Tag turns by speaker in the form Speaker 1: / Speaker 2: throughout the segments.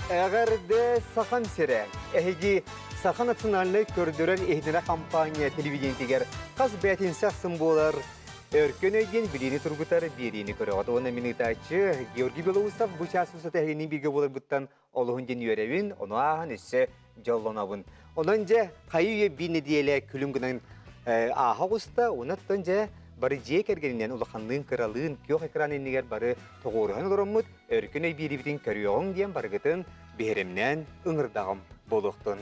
Speaker 1: Эҕэрдэ Сахам сирэ! Эһиги Саха национальнай көрдөрөр-иһитинэр компания телевидениетигэр хас бээтинсэ ахсын буолар Өркөн өй диэн билиини тургутар биэриини көрөҕүт. Уонна мин ыытааччы Георгий Белоусов бу чаас устата эһигини бииргэ буоларбыттан олуһун диэн үөрэбин, ону ааһан өссө дьоллонобун. Онон дьэ, хайы үйэ биир нэдиэлэ күлүм гынан ааһа оҕуста, онон дьэ бары дьиэ кэргэнинэн улаханныын-кыралыын күөх экран иннигэр бары тоҕуоруһан олороммут өркөн өй биэриибитин көрүөҕүҥ диэн барыгытын биһирэмнээн ыҥырдаҕым буолуохтун.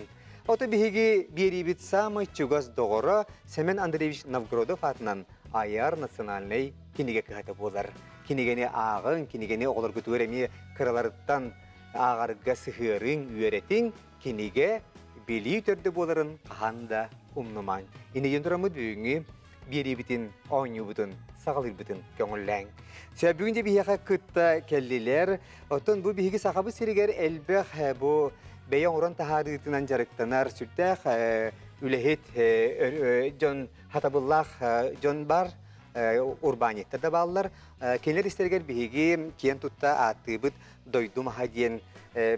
Speaker 1: Ото биһиги биэриибит саамай чугас доҕоро Семен Андреевич Новгородов аатынан Айар национальнай кинигэ кыһата буолар. Кинигэни ааҕыҥ, кинигэни оҕолоргутугар эмиэ кыраларыттан ааҕарга сыһыарыҥ, үөрэтиҥ, кинигэ билии төрдө буоларын хаһан да умнумаҥ. Иннигин тураммыт бүгүҥҥү биэриибитин, оонньуубутун, саҕалыырбытын көҥүллээҥ. Сөп бүгүн де биһиэхэ кытта кэллилэр. Оттон бу биһиги Сахабыт сиригэр элбэх бу бэйэ оҥорон таһаарыытынан дьарыктанар сүрдээх үлэһит дьон хатабыллаах дьон бар урбаанньыттар да бааллар. Кинилэр истэригэр биһиги киэн тутта ааттыыбыт Дойду маһа диэн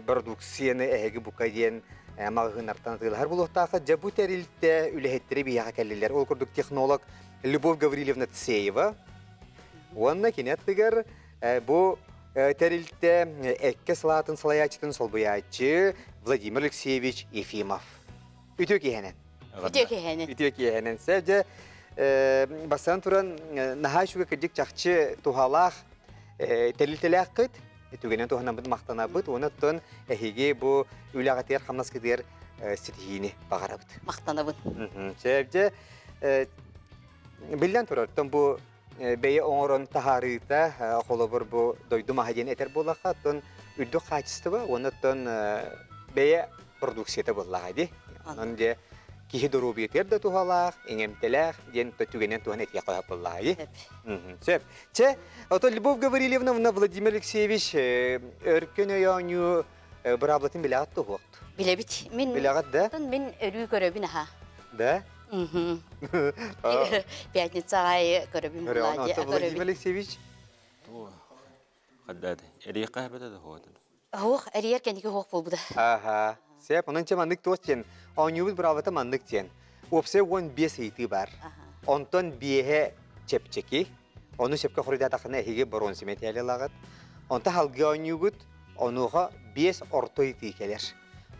Speaker 1: продукцияны эһиги бука диэн маҕаһыыннартан атыылаһар буолуохтаахха. Дьэ бу тэрилтэ үлэһиттэрэ биһиэхэ кэллилэр. Ол курдук технолог Любовь Гаврильевна Цеева уонна кини аттыгар бу тэрилтэ эккэ салаатын салайааччытын солбуйааччы Владимир Алексеевич Ефимов. Үтүө киэһэнэн.
Speaker 2: Үтүө киэһэнэн.
Speaker 1: Үтүө киэһэнэн. Сэ дьэ бастаан туран наһаа үчүгэй кырдьык чахчы туһалаах тэрилтэлээххит түгэнэн туһанаммыт махтанабыт уонна оттон эһиги бу үлэҕитигэр хамнаскытыгар ситиһиини баҕарабыт.
Speaker 2: Махтанабын.
Speaker 1: Сөп дьэ биллэн турар оттон бу бэйэ оҥорон таһаарыыта холобур бу дойду маһа диэн этэр буоллахха оттон үрдүк хаачыстыба уонна оттон бэйэ продукцията буоллаҕа дии. Онон дьэ киһи доруобуйатыгар да туһалаах, иҥэмтэлээх диэн түгэнэн туһан этиэххэ сөп буоллаҕа дии. Сөп. Чэ, ото Любовь Гаврильевна Владимир Алексеевич өркөн өй оонньуу быраабылатын билэҕит туһуохт?
Speaker 2: Билэбит. Мин
Speaker 1: Билэҕит да?
Speaker 2: Мин өрүү көрөбүн аха.
Speaker 1: Да?
Speaker 2: Пятница аайы көрөбүн
Speaker 1: Владимир Владимир Алексеевич?
Speaker 3: Хаддаат, эриэххэ эбэтэ да хоотун.
Speaker 2: Оһох, эрийэр кэнники оһох буолбута.
Speaker 1: Аха. Сеп, онон чэ маннык туос диэн, оонньуубут быраабата маннык диэн. Уопсай 15 ыйытыы бар. Онтон биэһэ чэпчэки. Ону сөпкө хоруйдаатаххына эһиги боруонса мэтээли ылаҕыт. Онто халгыы оонньуугут, онуоха биэс орто ыйытыы кэлэр.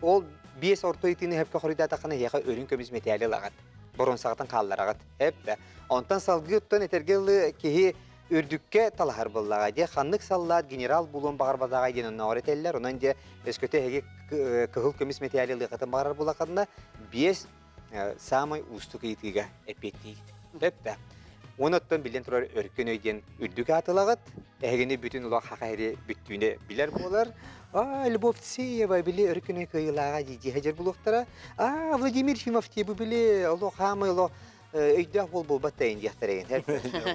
Speaker 1: Ол биэс орто ыйытыыны сөпкө хоруйдаатаххына эһиэхэ үрүҥ көмүс мэтээли ылаҕыт. Боруонсаҕытын хааллараҕыт. Эп да. Онтон салгыы оттон этэргэ дылы киһи үрдүккэ талаһар буоллаҕа дии ханнык саллаат генерал буолуон баҕарбатаҕай диэн оннооҕор этэллэр онон дьэ өскөтө эһиги кыһыл көмүс мэтээли ылыаххытын баҕарар буоллаххытына биэс саамай уустук ыйытыыга эппиэттиигит эптэ уон оттон биллэн турар өркөн өй диэн үрдүк аатылаҕыт эһигини бүтүн улах хаха эри бүттүүнэ билэр буолар а Любовь Цеева били өркөн өй кыайыылааҕа дии дии дьэр булуохтара а Владимир Ефимов тиэ бу били олох хаамай олох өйдөөх буол буолбат да диэхтэригин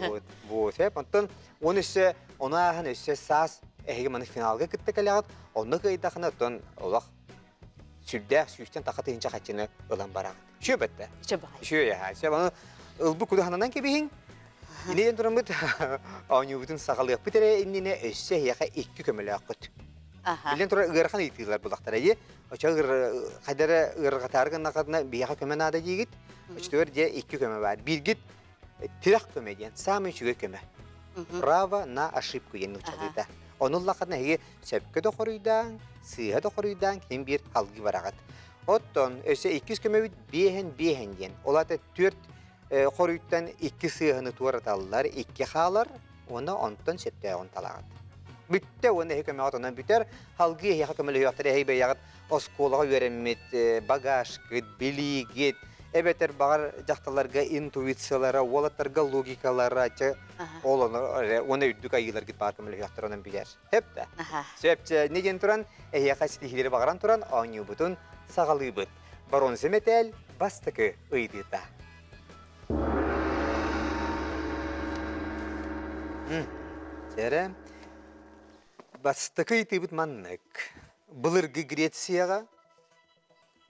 Speaker 1: вот вот сөп онтон он өссө ону ааһан өссө саас эһиги маны финалга кытта кэлэҕит онно кыайдахына оттон олох сүрдээх сүүстэн таха тыһыынча хаччыны ылан бараҕыт үчүө бэтте үчүө яһа сөп ону ылбыт кудаһананан кэбиһиҥ Инэйэн тураммыт оонньуубутун саҕалыахпыт эрэ иннинэ өссө эһиэхэ икки көмөлөөххүт. Биллэн турар ыарахан ыйытыылар булахтара дии. Очо хайдара ыарырҕатаары гыннаххытына биһиэхэ көмө наада диигит. Оччотугар дьэ икки көмө баар. Бииргит тирэх көмө диэн саамай үчүгэй көмө. Право на ошибку диэн нууччалыыта. Ону ыллаххытына эһиги сөпкө да хоруйдааҥ, сыыһа да хоруйдааҥ, ким биир алгыы бараҕыт. Оттон өссө иккис көмөбүт биэһэн биэһэн диэн. Ол аата түөрт хоруйтан икки сыыһаны туораталлар, икки хаалар уонна онтон сөптөөҕүн талаҕыт. Бүттэ уонна эһи көмөҕүт онон бүтэр. Салгыы эһиэхэ көмөлөһүөхтэрэ эһи бэйэҕит оскуолаҕа үөрэммит багажкыт, билиигит, эбэтэр баҕар дьахталларга интуициялара, уолаттарга логикалара, чэ, ол уонна үрдүк айыыларгыт баар көмөлөһүөхтэрэ онон билэр. Сөп да? Сөп. Не диэн туран, эһиэхэ ситиһиилэри баҕаран туран оонньуубутун саҕалыыбыт. Боруонса мэтээл бастакы ыйытыыта. Чэрэ. Бастакы ыйытыыбыт маннык. Былыргы Грецияҕа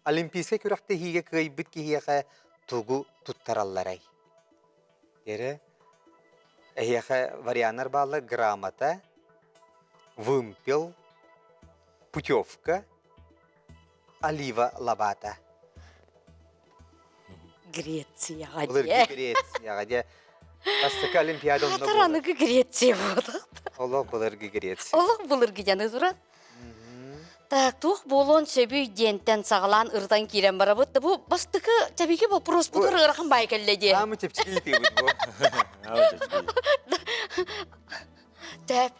Speaker 1: Олимпийскай күрэхтэһиигэ кыайбыт киһиэхэ тугу туттаралларай? Эрэ. Эһиэхэ варианнар бааллар грамота, вымпел, путевка. Олива лабаата?
Speaker 2: Грецияҕа
Speaker 1: Былыргы
Speaker 2: дьэ.
Speaker 1: Грецияҕа дьэ. Бастакы Олимпиада онно
Speaker 2: Аатыр
Speaker 1: буолар.
Speaker 2: аныгы Греция буолар.
Speaker 1: Олох былыргы Греция.
Speaker 2: Олох былыргы дьаны туран. Так, туох буолуон сөбүй диэнтэн саҕалаан ырытан киирэн барабыт. Да бу бастакы чэбики боппуруоспутугар ыарахан баай кэллэ диэ.
Speaker 1: Аамы чэпчэки ыытыыбыт бу.
Speaker 2: Тэп,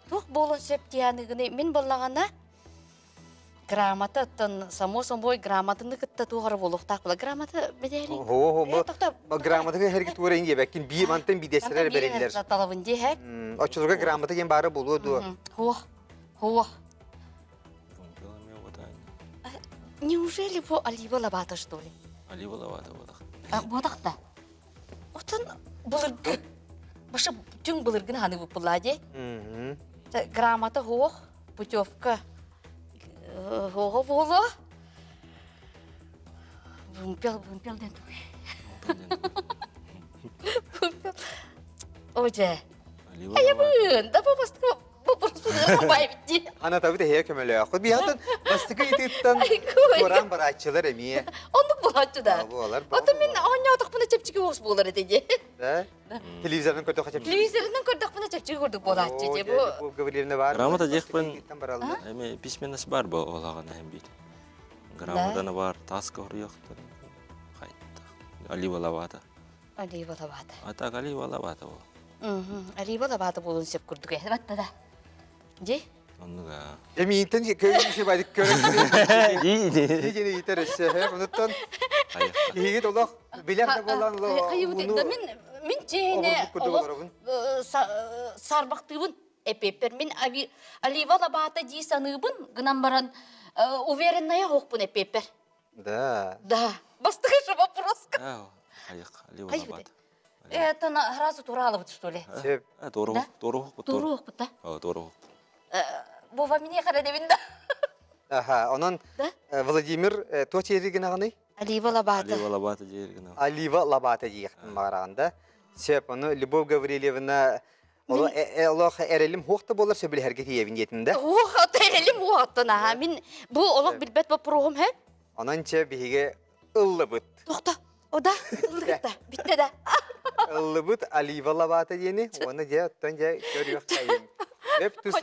Speaker 2: туох буолуон сөп диэныгыны мин боллаҕына Грамота оттон само собой грамотаны кытта туох эрэ буолуохтаах була. Грамота бэдээри.
Speaker 1: Оо,
Speaker 2: Э, тохто.
Speaker 1: Грамотаны эрги туора иҥиэбэккин бии мантан бидестерер бериллер.
Speaker 2: Талабын дии һэ.
Speaker 1: Оччолорго грамота диэн баара буолуо дуо?
Speaker 2: Хуох. Хуох. Неужели бу олива лабата что ли?
Speaker 3: Олива лабата буолах.
Speaker 2: Буотах да. Отон былыргы баша түҥ былыргын ханы буппулаа дии. Грамота хуох, путевка Оҕо буолуо. Вымпел, вымпел диэн тугуй? Вымпел. О, дьэ. Айабын, да бастакы боппуруспутугар
Speaker 1: Анатабыт эһиэ көмөлөөххүт. Биһатын бастакы ыйытыыттан туораан барааччылар эмиэ.
Speaker 2: Оннук буолааччы да.
Speaker 1: Буолар.
Speaker 2: Отон мин оонньоотохпуна чэпчэки уос буолар этэ дии.
Speaker 1: Да? Телевизорынан көрдөххө чэпчэки.
Speaker 2: Телевизорынан көрдөхпүнэ чэпчэки курдук буолааччы дии.
Speaker 1: Бу Гавриловна бар.
Speaker 3: Грамота диэхпин эми письменность бар бу олаҕына иһин биир. Грамотаны бар таска хоруйахтар. Хайта. Олива лавата.
Speaker 2: Олива лавата.
Speaker 3: А так олива лавата ол.
Speaker 2: Олива лавата буолун сөп курдук э. Батта да. Дии?
Speaker 3: Оннуга.
Speaker 1: Эмиинтэн көйүн бадик көрөн.
Speaker 3: Дии дии.
Speaker 1: Дии итер өссө. Онуттан киһигит олох билэр да буолан
Speaker 2: Мин мин чиэһинэ олох сарбахтыыбын эппиэппэр мин олива лабаата дии саныыбын гынан баран уверенная хоохпун эппиэппэр.
Speaker 1: Да.
Speaker 2: Да. Бастакы же вопрос.
Speaker 3: Олива лабаата.
Speaker 2: Это сразу туралыбыт что ли?
Speaker 1: Сөп.
Speaker 3: Туруох туруох
Speaker 2: Туруохпут да?
Speaker 3: Туруох.
Speaker 2: Вова мне харадебин да.
Speaker 1: Аха, онон Владимир туох диэри гынаҕыный?
Speaker 2: Олива лабата.
Speaker 3: Олива лабата диэри гына.
Speaker 1: Олива лабата диэхтин баҕараҕын Сөп, ону Любовь Гаврильевна олох эрэлим хуох да буолар сөбүлэһэргэ тиийэбин диэтин да.
Speaker 2: Уох, эрэлим уоттан аха. Мин бу олох билбэт боппуруоһум һэ.
Speaker 1: Онон чэ биһиги ыллыбыт.
Speaker 2: Тохто. О да, ыллыгыт да, бүттэ да.
Speaker 1: Ыллыбыт олива лабата диэни, уонна дьэ оттон дьэ көрүөххэйин. Өп тус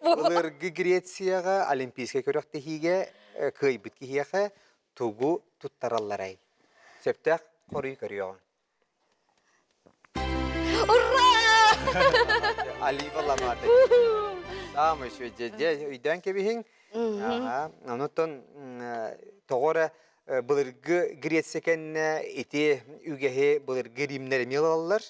Speaker 1: Былыргы Грецияҕа Олимпийскай күрэхтэһиигэ кыайбыт киһиэхэ тугу туттаралларай? Сөптөөх хоруй көрүөҕүҥ.
Speaker 2: Ура!
Speaker 1: Олива лабата. Саамай үчүгэй дьэ дьэ өйдөөн кэбиһиҥ. Онуттан тоҕо эрэ былыргы Греция кэннэ ити үгэһи былыргы римнэр эмиэ ылаллар.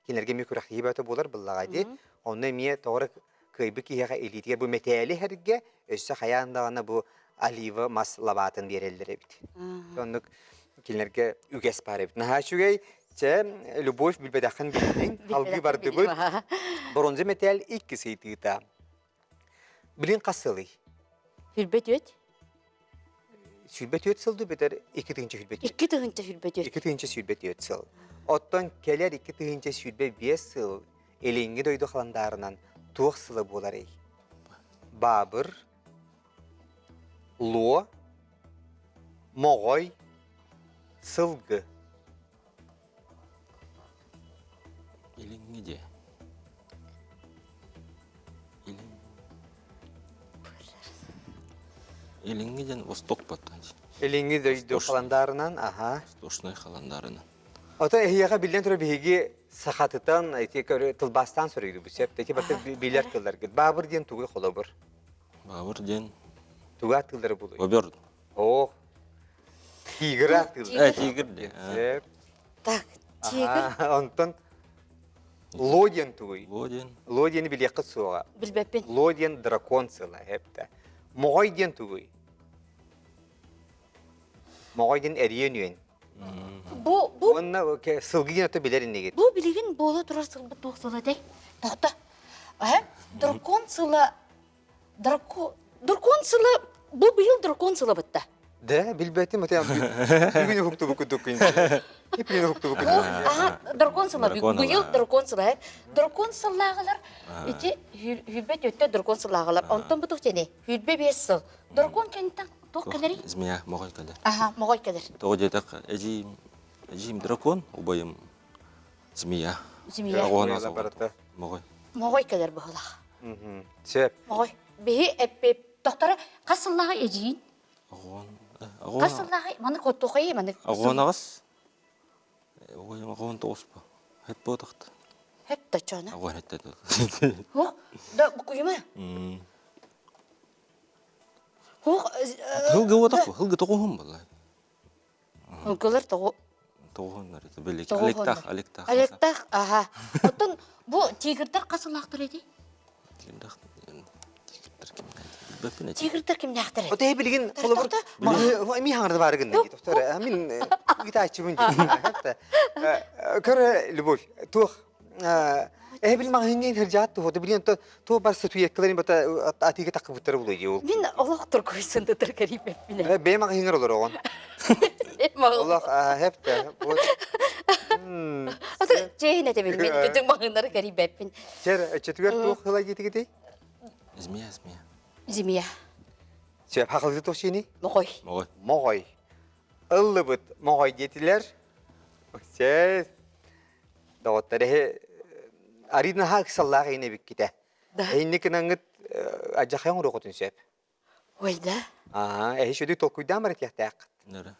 Speaker 1: Кинилэргэ эмиэ күрэхтэһии бөҕөтө буолар быллаҕа дии. Онно эмиэ тоҕо эрэ кыайбыт киһиэхэ илиитигэр бу мэтээли иһэргэ өссө хайаан даҕаны бу олива мас лабаатын биэрэллэр эбит. Оннук кинилэргэ үгэс баар эбит. Наһаа үчүгэй. Чэ, Любовь билбэтэххин биллиҥ. Алгыы бардыбыт. Бронза мэтээл иккис ыйытыыта. Билин хас сылый?
Speaker 2: 24.
Speaker 1: 24 сыл бүтэр 2 тыһыынча 24.
Speaker 2: 2 тыһыынча 24.
Speaker 1: 2 тыһыынча 24 сыл. Оттон кэлэр 2 тыһыынча 25 сыл Илиҥҥи дойду халандаарынан туох сыла буоларый? Баабыр, луо, моҕой, сылгы.
Speaker 3: Илиҥҥи дьиэ. Илин. Илиҥҥи диэн восток баттан.
Speaker 1: Илиҥҥи дойду халандаарынан, аха.
Speaker 3: Восточный халандаарынан.
Speaker 1: Ото эһиэхэ биллэн турар биһиги сахатытан ити көрө тылбаастаан суруйдубут сөп. Ити барыта билэр тылларгыт. Баабыр диэн тугуй холобур?
Speaker 3: Баабыр диэн
Speaker 1: Туга тыллары булуй?
Speaker 3: Бобер.
Speaker 1: О, тигр тыллар.
Speaker 3: Э, тигр диэн.
Speaker 1: Сөп.
Speaker 2: Так, тигр.
Speaker 1: Онтон ло диэн тугуй?
Speaker 3: Ло диэн.
Speaker 1: Ло диэни билиэххит суоҕа.
Speaker 2: Билбэппин.
Speaker 1: Ло диэн дракон сыла, эптэ. Моҕой диэн тугуй? Моҕой диэн эриэн үөн.
Speaker 2: Бу бу
Speaker 1: Уонна сылгы диэн ото билэр иннигит.
Speaker 2: Бу билигин буола турар сылбыт туох сыла этэй? Тохто. Э? Дракон сыла Дракон дракон сыла бу быйыл дракон сыла бытта.
Speaker 1: Да, билбэтим, это бүгүн уһуктубу курдук Иппин уһуктубу курдук.
Speaker 2: Аха, дракон сыла быйыл дракон сыла. Дракон сыллааҕылар ити хүрбэт өттө дракон сыллааҕылар. Онтон бу туох диэний? 25 сыл. Дракон кэнниттэн. Туох кэлэрий?
Speaker 3: Змея моҕой кэлэр.
Speaker 2: Аха, моҕой кэлэр.
Speaker 3: Тоҕо диэтэх эдьиийим эдьиийим дракон, убайым змея.
Speaker 2: Змея.
Speaker 3: Оҕоһун барыта. Моҕой.
Speaker 2: Моҕой кэлэр быһылах.
Speaker 1: Сөп.
Speaker 2: Моҕой. Биһи эппип тохторо хас сыллааҕы эдьиийин?
Speaker 3: Оҕон
Speaker 2: Хас сыллааҕы маннык оттуохайы маннык.
Speaker 3: Оҕон аҕыс. Оҕон тоҕуспа. Хэт буотахта.
Speaker 2: Хэт тачана.
Speaker 3: Оҕон хэттэ.
Speaker 2: Хох, да букуйма. Хуох
Speaker 3: Хылгы уотах хылгы тоҕуһун буолла.
Speaker 2: Хылгылар тоҕу
Speaker 3: Тоҕуһуннар это били Олегтах, Олегтах.
Speaker 2: Олегтах, аха. Оттон бу тигрдар хас сыллаахтар эти?
Speaker 3: Тигрдар тигрдар кимнээхтэр? Билбэппин
Speaker 2: Тигрдар кимнээхтэр?
Speaker 1: Ота билигин холобур ми хаҥырды баар гынна доктор мин гитааччыбын дии. Көрө Любовь туох Эһэ бил маҕаһыыҥҥа иһирдьаат туһута билиэн туох бар статуэткаларын бата атыыга таххыбыттара булуй дии ол.
Speaker 2: Мин олох тургуй сындытыр кэрийбэппин.
Speaker 1: Бэйэ маҕаһыыҥҥар олороҕун. Олох хэпте.
Speaker 2: Аты чэйин этэбин мен көтүҥ маҕаһыыннары кэрийбэппин.
Speaker 1: Чэр өччөтүгэр туох хыла диэтигитий?
Speaker 3: Змея, змея.
Speaker 2: Змея.
Speaker 1: Сөп хахылды туох чиини?
Speaker 2: Моҕой.
Speaker 3: Моҕой.
Speaker 1: Моҕой. Ыллыбыт моҕой диэтилэр. Чэ Доҕоттор, эһи арыый наһаа ыксаллаах иһин эбиккитэ. Эһинни кынаҥҥыт адьахайан оҥоруоххутун сөп.
Speaker 2: Ой да.
Speaker 1: Аа, эһи сүдү толкуйдаан барар этиэхтээххит.
Speaker 3: Нөрө.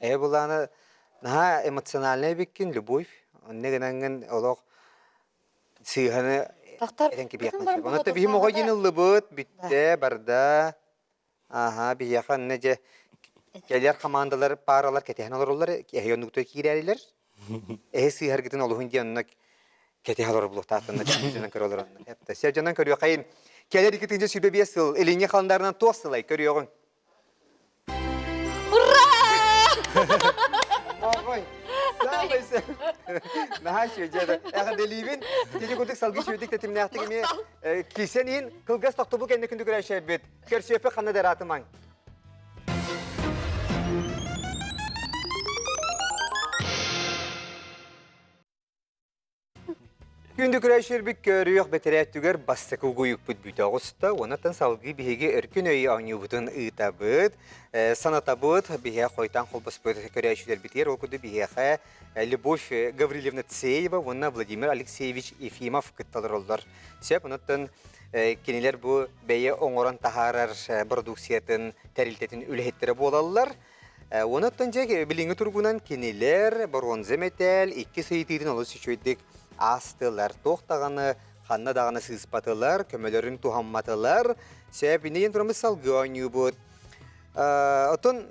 Speaker 1: Эһи булааны наһаа эмоциональнай эбиккин, любовь. Онно гынаҥҥын олох сыыһаны этэн кэбиэххин сөп. Онон биһи моҕой диэн ыллыбыт, бүттэ, барда. Аһаа, биһиэхэ онно дьэ кэлэр хамаандалар пааралар кэтэһэн олороллор, эһи оннуктар киирээрилэр. Эһи сыыһаргытын олуһун диэн онно кэтэһэ олорор булуохтаахтанна дьонон көрө олороннор. Эптэ сэр дьонон көрүөххэйин. Кэлэр 2 сүүрбэ сыл илиҥҥи халандаарынан туох сылай көрүөҕүҥ.
Speaker 2: Ура!
Speaker 1: Ой, саамай сөп. Наһаа үчүгэй дьэ. Эҕэрдэлиибин. Ити курдук салгыы үчүгэйдик тэтимнээхтик эмиэ киирсэн иһин кылгас тохтобул кэннэ күндү көрөөччүлэрбит. Көрсүөппү ханна да ыраатымаҥ. Күндү көрөөччүлэрбит көрүөх бэтэрээттүгэр бастакы угуйукпут бүтэ оҕуста. Онтон салгыы биһиги өркүн өй оонньуубутун ыытабыт, санатабыт, биһиэхэ хойтаан холбоспут көрөөччүлэрбитигэр ол курдук биһиэхэ Любовь Гаврильевна Цеева уонна Владимир Алексеевич Ефимов кытта олороллор. Сөп, онуттан кинилэр бу бэйэ оҥорон таһаарар продукциятын тэрилтэтин үлэһиттэрэ буолаллар. Онуттан дьэ билиҥҥи туругунан кинилэр боруонза мэтээл иккис ыйытыытын олус үчүгэйдик аастылар. Туох даҕаны ханна даҕаны сыыспатылар, көмөлөрүн туһамматылар. Сөп, иннигин тураммыт салгыы оонньуубут. Оттон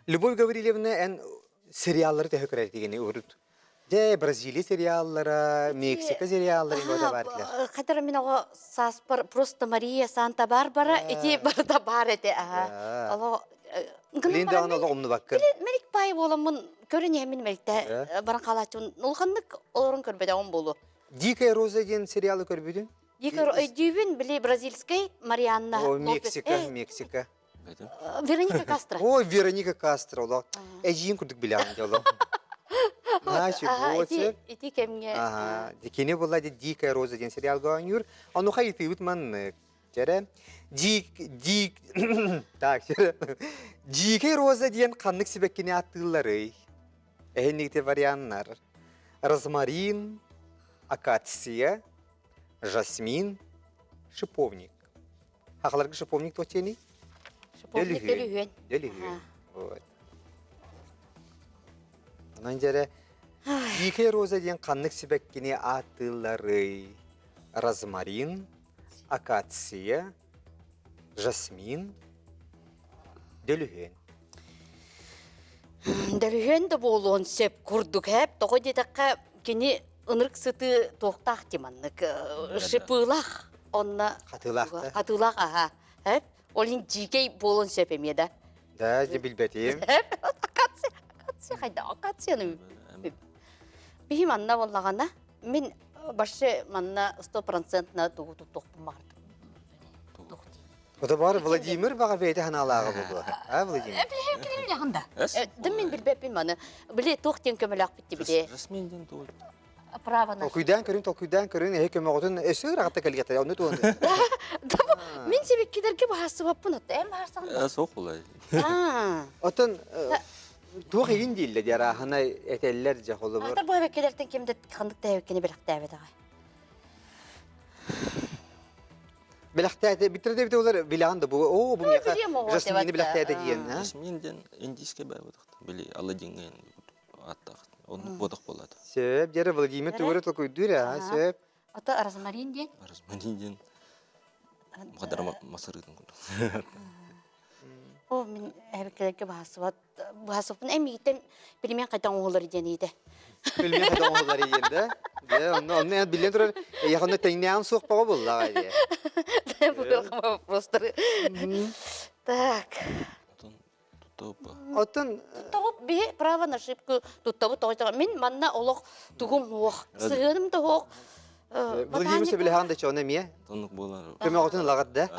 Speaker 1: Любовь Гаврильевна эн сериаллары төһө көрөр этигини урут? Дьэ, Бразилия сериаллара, Мексика сериаллара иҥота баар этилэр.
Speaker 2: Хатара мин оҕо сааспар просто Мария Санта-Барбара ити барыта баар этэ аха. Оло
Speaker 1: Билин даҕаны олох умнубаккын.
Speaker 2: Мелик пай буоламмын көрөн иһэммин мэлтэ баран хаалааччыбын улаханнык олорон көрбөтөҕүм буолуо.
Speaker 1: Дикая роза диэн сериалы көрбүтүн?
Speaker 2: Дикая өйдүүбүн били бразильскай Марианна
Speaker 1: О, Мексика, Мексика.
Speaker 2: Вероника Кастро.
Speaker 1: Ой, Вероника Кастро, олох эдьиийин курдук билэҕин дьэ олох.
Speaker 2: Ити ити кэмҥэ.
Speaker 1: Аха, кини була Дикая роза диэн сериалга оонньуур. Онуха ыйытыыбыт маннык. Дьэрэ, дик дик так, Дикая роза диэн ханнык сибэккини ааттыылларый? Эһиннигити варианнар. Розмарин, акация, жасмин, шиповник. Хахаларга шиповник туох диэний?
Speaker 2: Шиповник дөлүһүөн.
Speaker 1: Дөлүһүөн. Вот. Онон дьэрэ Дикая роза диэн ханнык сибэккини ааттыылларый? Розмарин, акация, жасмин, дөлүһүөн.
Speaker 2: Дөлүһүөн да буолуон сөп курдук эп. Тоҕо диэтэххэ кини ынырык сыты туохтаах дии маннык шипыылаах онно
Speaker 1: хатыылаах да
Speaker 2: хатыылаах аха эп ол иһин дьиикэй буолуон сөп эмиэ да
Speaker 1: да дьэ билбэтим
Speaker 2: акация акация хайда акацияны биһи манна буоллаҕына мин вообще манна стопроцентно тугу туттуохпун баҕардым
Speaker 1: Ото бар Владимир баҕа бэйэтэ ханаалааҕа буолуо. А Владимир?
Speaker 2: Да да мин билбэппин маны. Били туох диэн көмөлөөхпүт били.
Speaker 3: Жасмин диэн тугуй?
Speaker 2: Право на
Speaker 1: Толкуйдаан көрүн, толкуйдаан көрүн, эһи көмөҕүтүн өссө ыраахта кэлиэхтэрэ, онну туһун.
Speaker 2: Мин сибиккилэргэ баһассыбаппын отто, эн баһарсаҕын
Speaker 3: Э, суох булай.
Speaker 2: Аа.
Speaker 1: Оттон туох игин дииллэ дии арааһына этэллэр дьэ холобур.
Speaker 2: Атар бу эбэккилэртэн ким да ханнык да эбэккини бэлэхтээбэтэҕэ.
Speaker 1: Бэлэхтээтэ, биттэр да бите олар билэҕин да бу, оо, бу миэхэ Жасмины бэлэхтээтэ диэн.
Speaker 3: Жасмин диэн индийскэй баайбатахта. Били Аладдиҥҥа ааттаах. Оннук буотах буолаата.
Speaker 1: Сөп, дьэрэ Владимир тугура толкуйдуур аа, сөп.
Speaker 2: Ата розмарин диэн?
Speaker 3: Розмарин диэн Мухадара масырыытын курдук.
Speaker 2: О, мин эбиккэлэргэ баһассыбат баһассыппын эмииттэн пельмен хайдах оҥоһуллар диэн иитэ.
Speaker 1: Пельмен хайдах оҥоһуллар диэн да? Дьэ, онно онно биллэн турар, эйиэхэ онно тэҥнээҕин суох бөҕө буоллаҕа дии.
Speaker 2: Вопростары. Так.
Speaker 1: Оттон
Speaker 2: Туттабыт биһи право на ошибку туттабыт тоҕо мин манна олох тугум суох, сыһыаным да суох.
Speaker 1: Владимир сөбүлэһэн да чоно эмиэ.
Speaker 3: Оннук буолар.
Speaker 1: Көмөҕүтүн ылаҕыт да.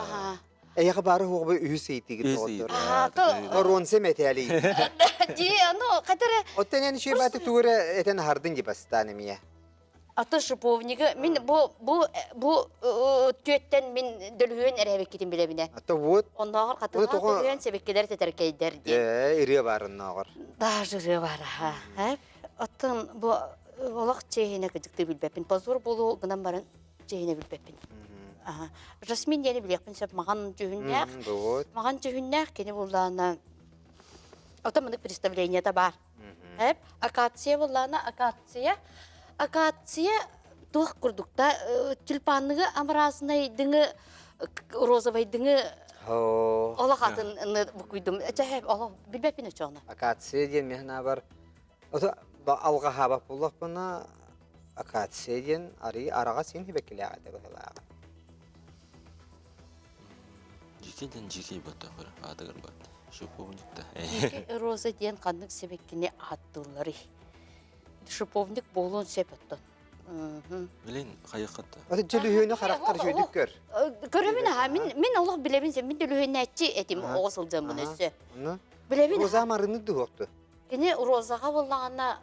Speaker 1: Эйиэхэ баары хуоҕу үһүс ыйытыгыт доҕоттор. Оруонсе мэтээли.
Speaker 2: Дии, аны хатара.
Speaker 1: Оттон эн үчүгэй баатык тугу эрэ этэн аһардын дии бастаан эмиэ.
Speaker 2: Аты шиповнигы мин бу бу бу түөттэн мин дөлүһүөн эрэбиккитин билэбинэ.
Speaker 1: Ата вот.
Speaker 2: Оннооҕор хатыҥа дөлүһүөн сэбиккилэр тэтэркэйдэр диэн.
Speaker 1: Ээ, ырыа бар оннооҕор.
Speaker 2: Даже ырыа бар, аха. Оттон бу олох чиэһинэ кыдьыктыы билбэппин. Позор буолуу гынан баран чиэһинэ билбэппин. Аха. Жасмин диэни билиэхпин сөп маҕан дьүһүннээх. Маҕан дьүһүннээх кини буллаана Оттон мынык представлениета бар. Эп, акация буллаана акация. Акация туох курдукта тюльпанныгы амразнайдыҥы розовайдыҥы олох атын букуйдум. Чэ, олох билбэппин очоҕуна.
Speaker 1: Акация диэн мин бар алҕаһаабат буоллахпына акация диэн арыы араҕас син сибэккилээх этэ быһыылааҕа.
Speaker 3: Дьикий диэн дьикий баттахыр аатыгар бар. Шиповник да.
Speaker 2: Дьикий роза диэн ханнык сибэккини ааттыылларый? Шиповник буолуон сөп оттон.
Speaker 3: Билин хайыккатта.
Speaker 1: Аты дьөлүһүөнү харахтар үчүгүйдүк көр.
Speaker 2: Көрөмүн аха, мин мин олох билэбин сен, мин дьөлүһүөннээччи этим оҕо сылдьаммын өссө. Билэбин.
Speaker 1: Роза марыннык дуһуохту.
Speaker 2: Кини розаҕа буоллаҕына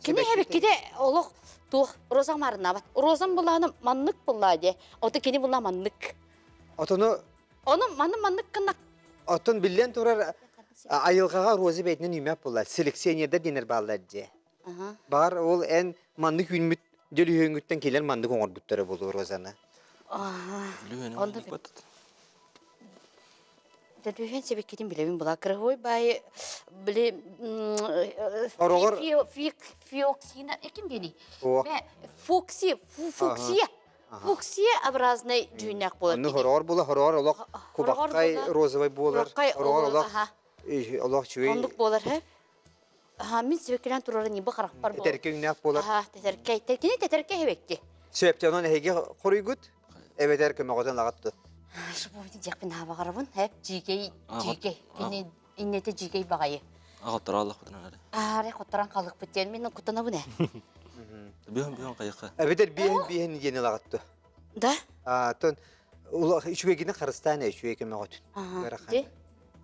Speaker 2: кини эбикките олох туох роза марыннаабат. Розам булааны маннык буллаа дии. Ото кини булла маннык.
Speaker 1: Отону
Speaker 2: Ону маны маннык гына
Speaker 1: Оттон биллэн турар айылҕаҕа роза бэйэтинэн үүмэт буолла. Селекционердар диэнэр бааллар дии. Баар ол эн маннык үүммүт дөлүһүөҥҥүттэн кэлэн маннык оҥорбуттара буолуо розаны.
Speaker 2: Онно Дөлүһүөн сэбиккитин билэбин була. Кырыһой баайы били
Speaker 1: Ороҕор
Speaker 2: фиоксина ким диэний? Фукси, фуксия. Фуксия образный дьүһүннээх буолар.
Speaker 1: Онну хороҕор була, хороҕор олох кубаххай розовый буолар. Хороҕор олох олох чуй.
Speaker 2: Оннук буолар, хэ? Аха, мин сибэккилээн турарын ньыбы харахпар буолар.
Speaker 1: Тэтэркэй үҥнээх буолар.
Speaker 2: Аха, тэтэркэй. Кини тэтэркэй эбэкки.
Speaker 1: Сөп, онон эһиги хоруйгут эбэтэр көмөҕөтөн лаҕатту.
Speaker 2: Шубуйды диэхпин аабаҕарабын. Хэп, дьиикэй, дьиикэй. Кини иннэтэ дьиикэй баҕайы.
Speaker 3: Аҕаттара аллахпытын аары.
Speaker 2: Аары хотторон халыкпыт диэн мин куттанабын ээ.
Speaker 3: Биһэн биһэн хайыха.
Speaker 1: Эбэтэр биэһин биэһин диэни лаҕатту.
Speaker 2: Да?
Speaker 1: Аатын үчүгэйгини харыстаан үчүгэй көмөҕөтүн.
Speaker 2: Ди.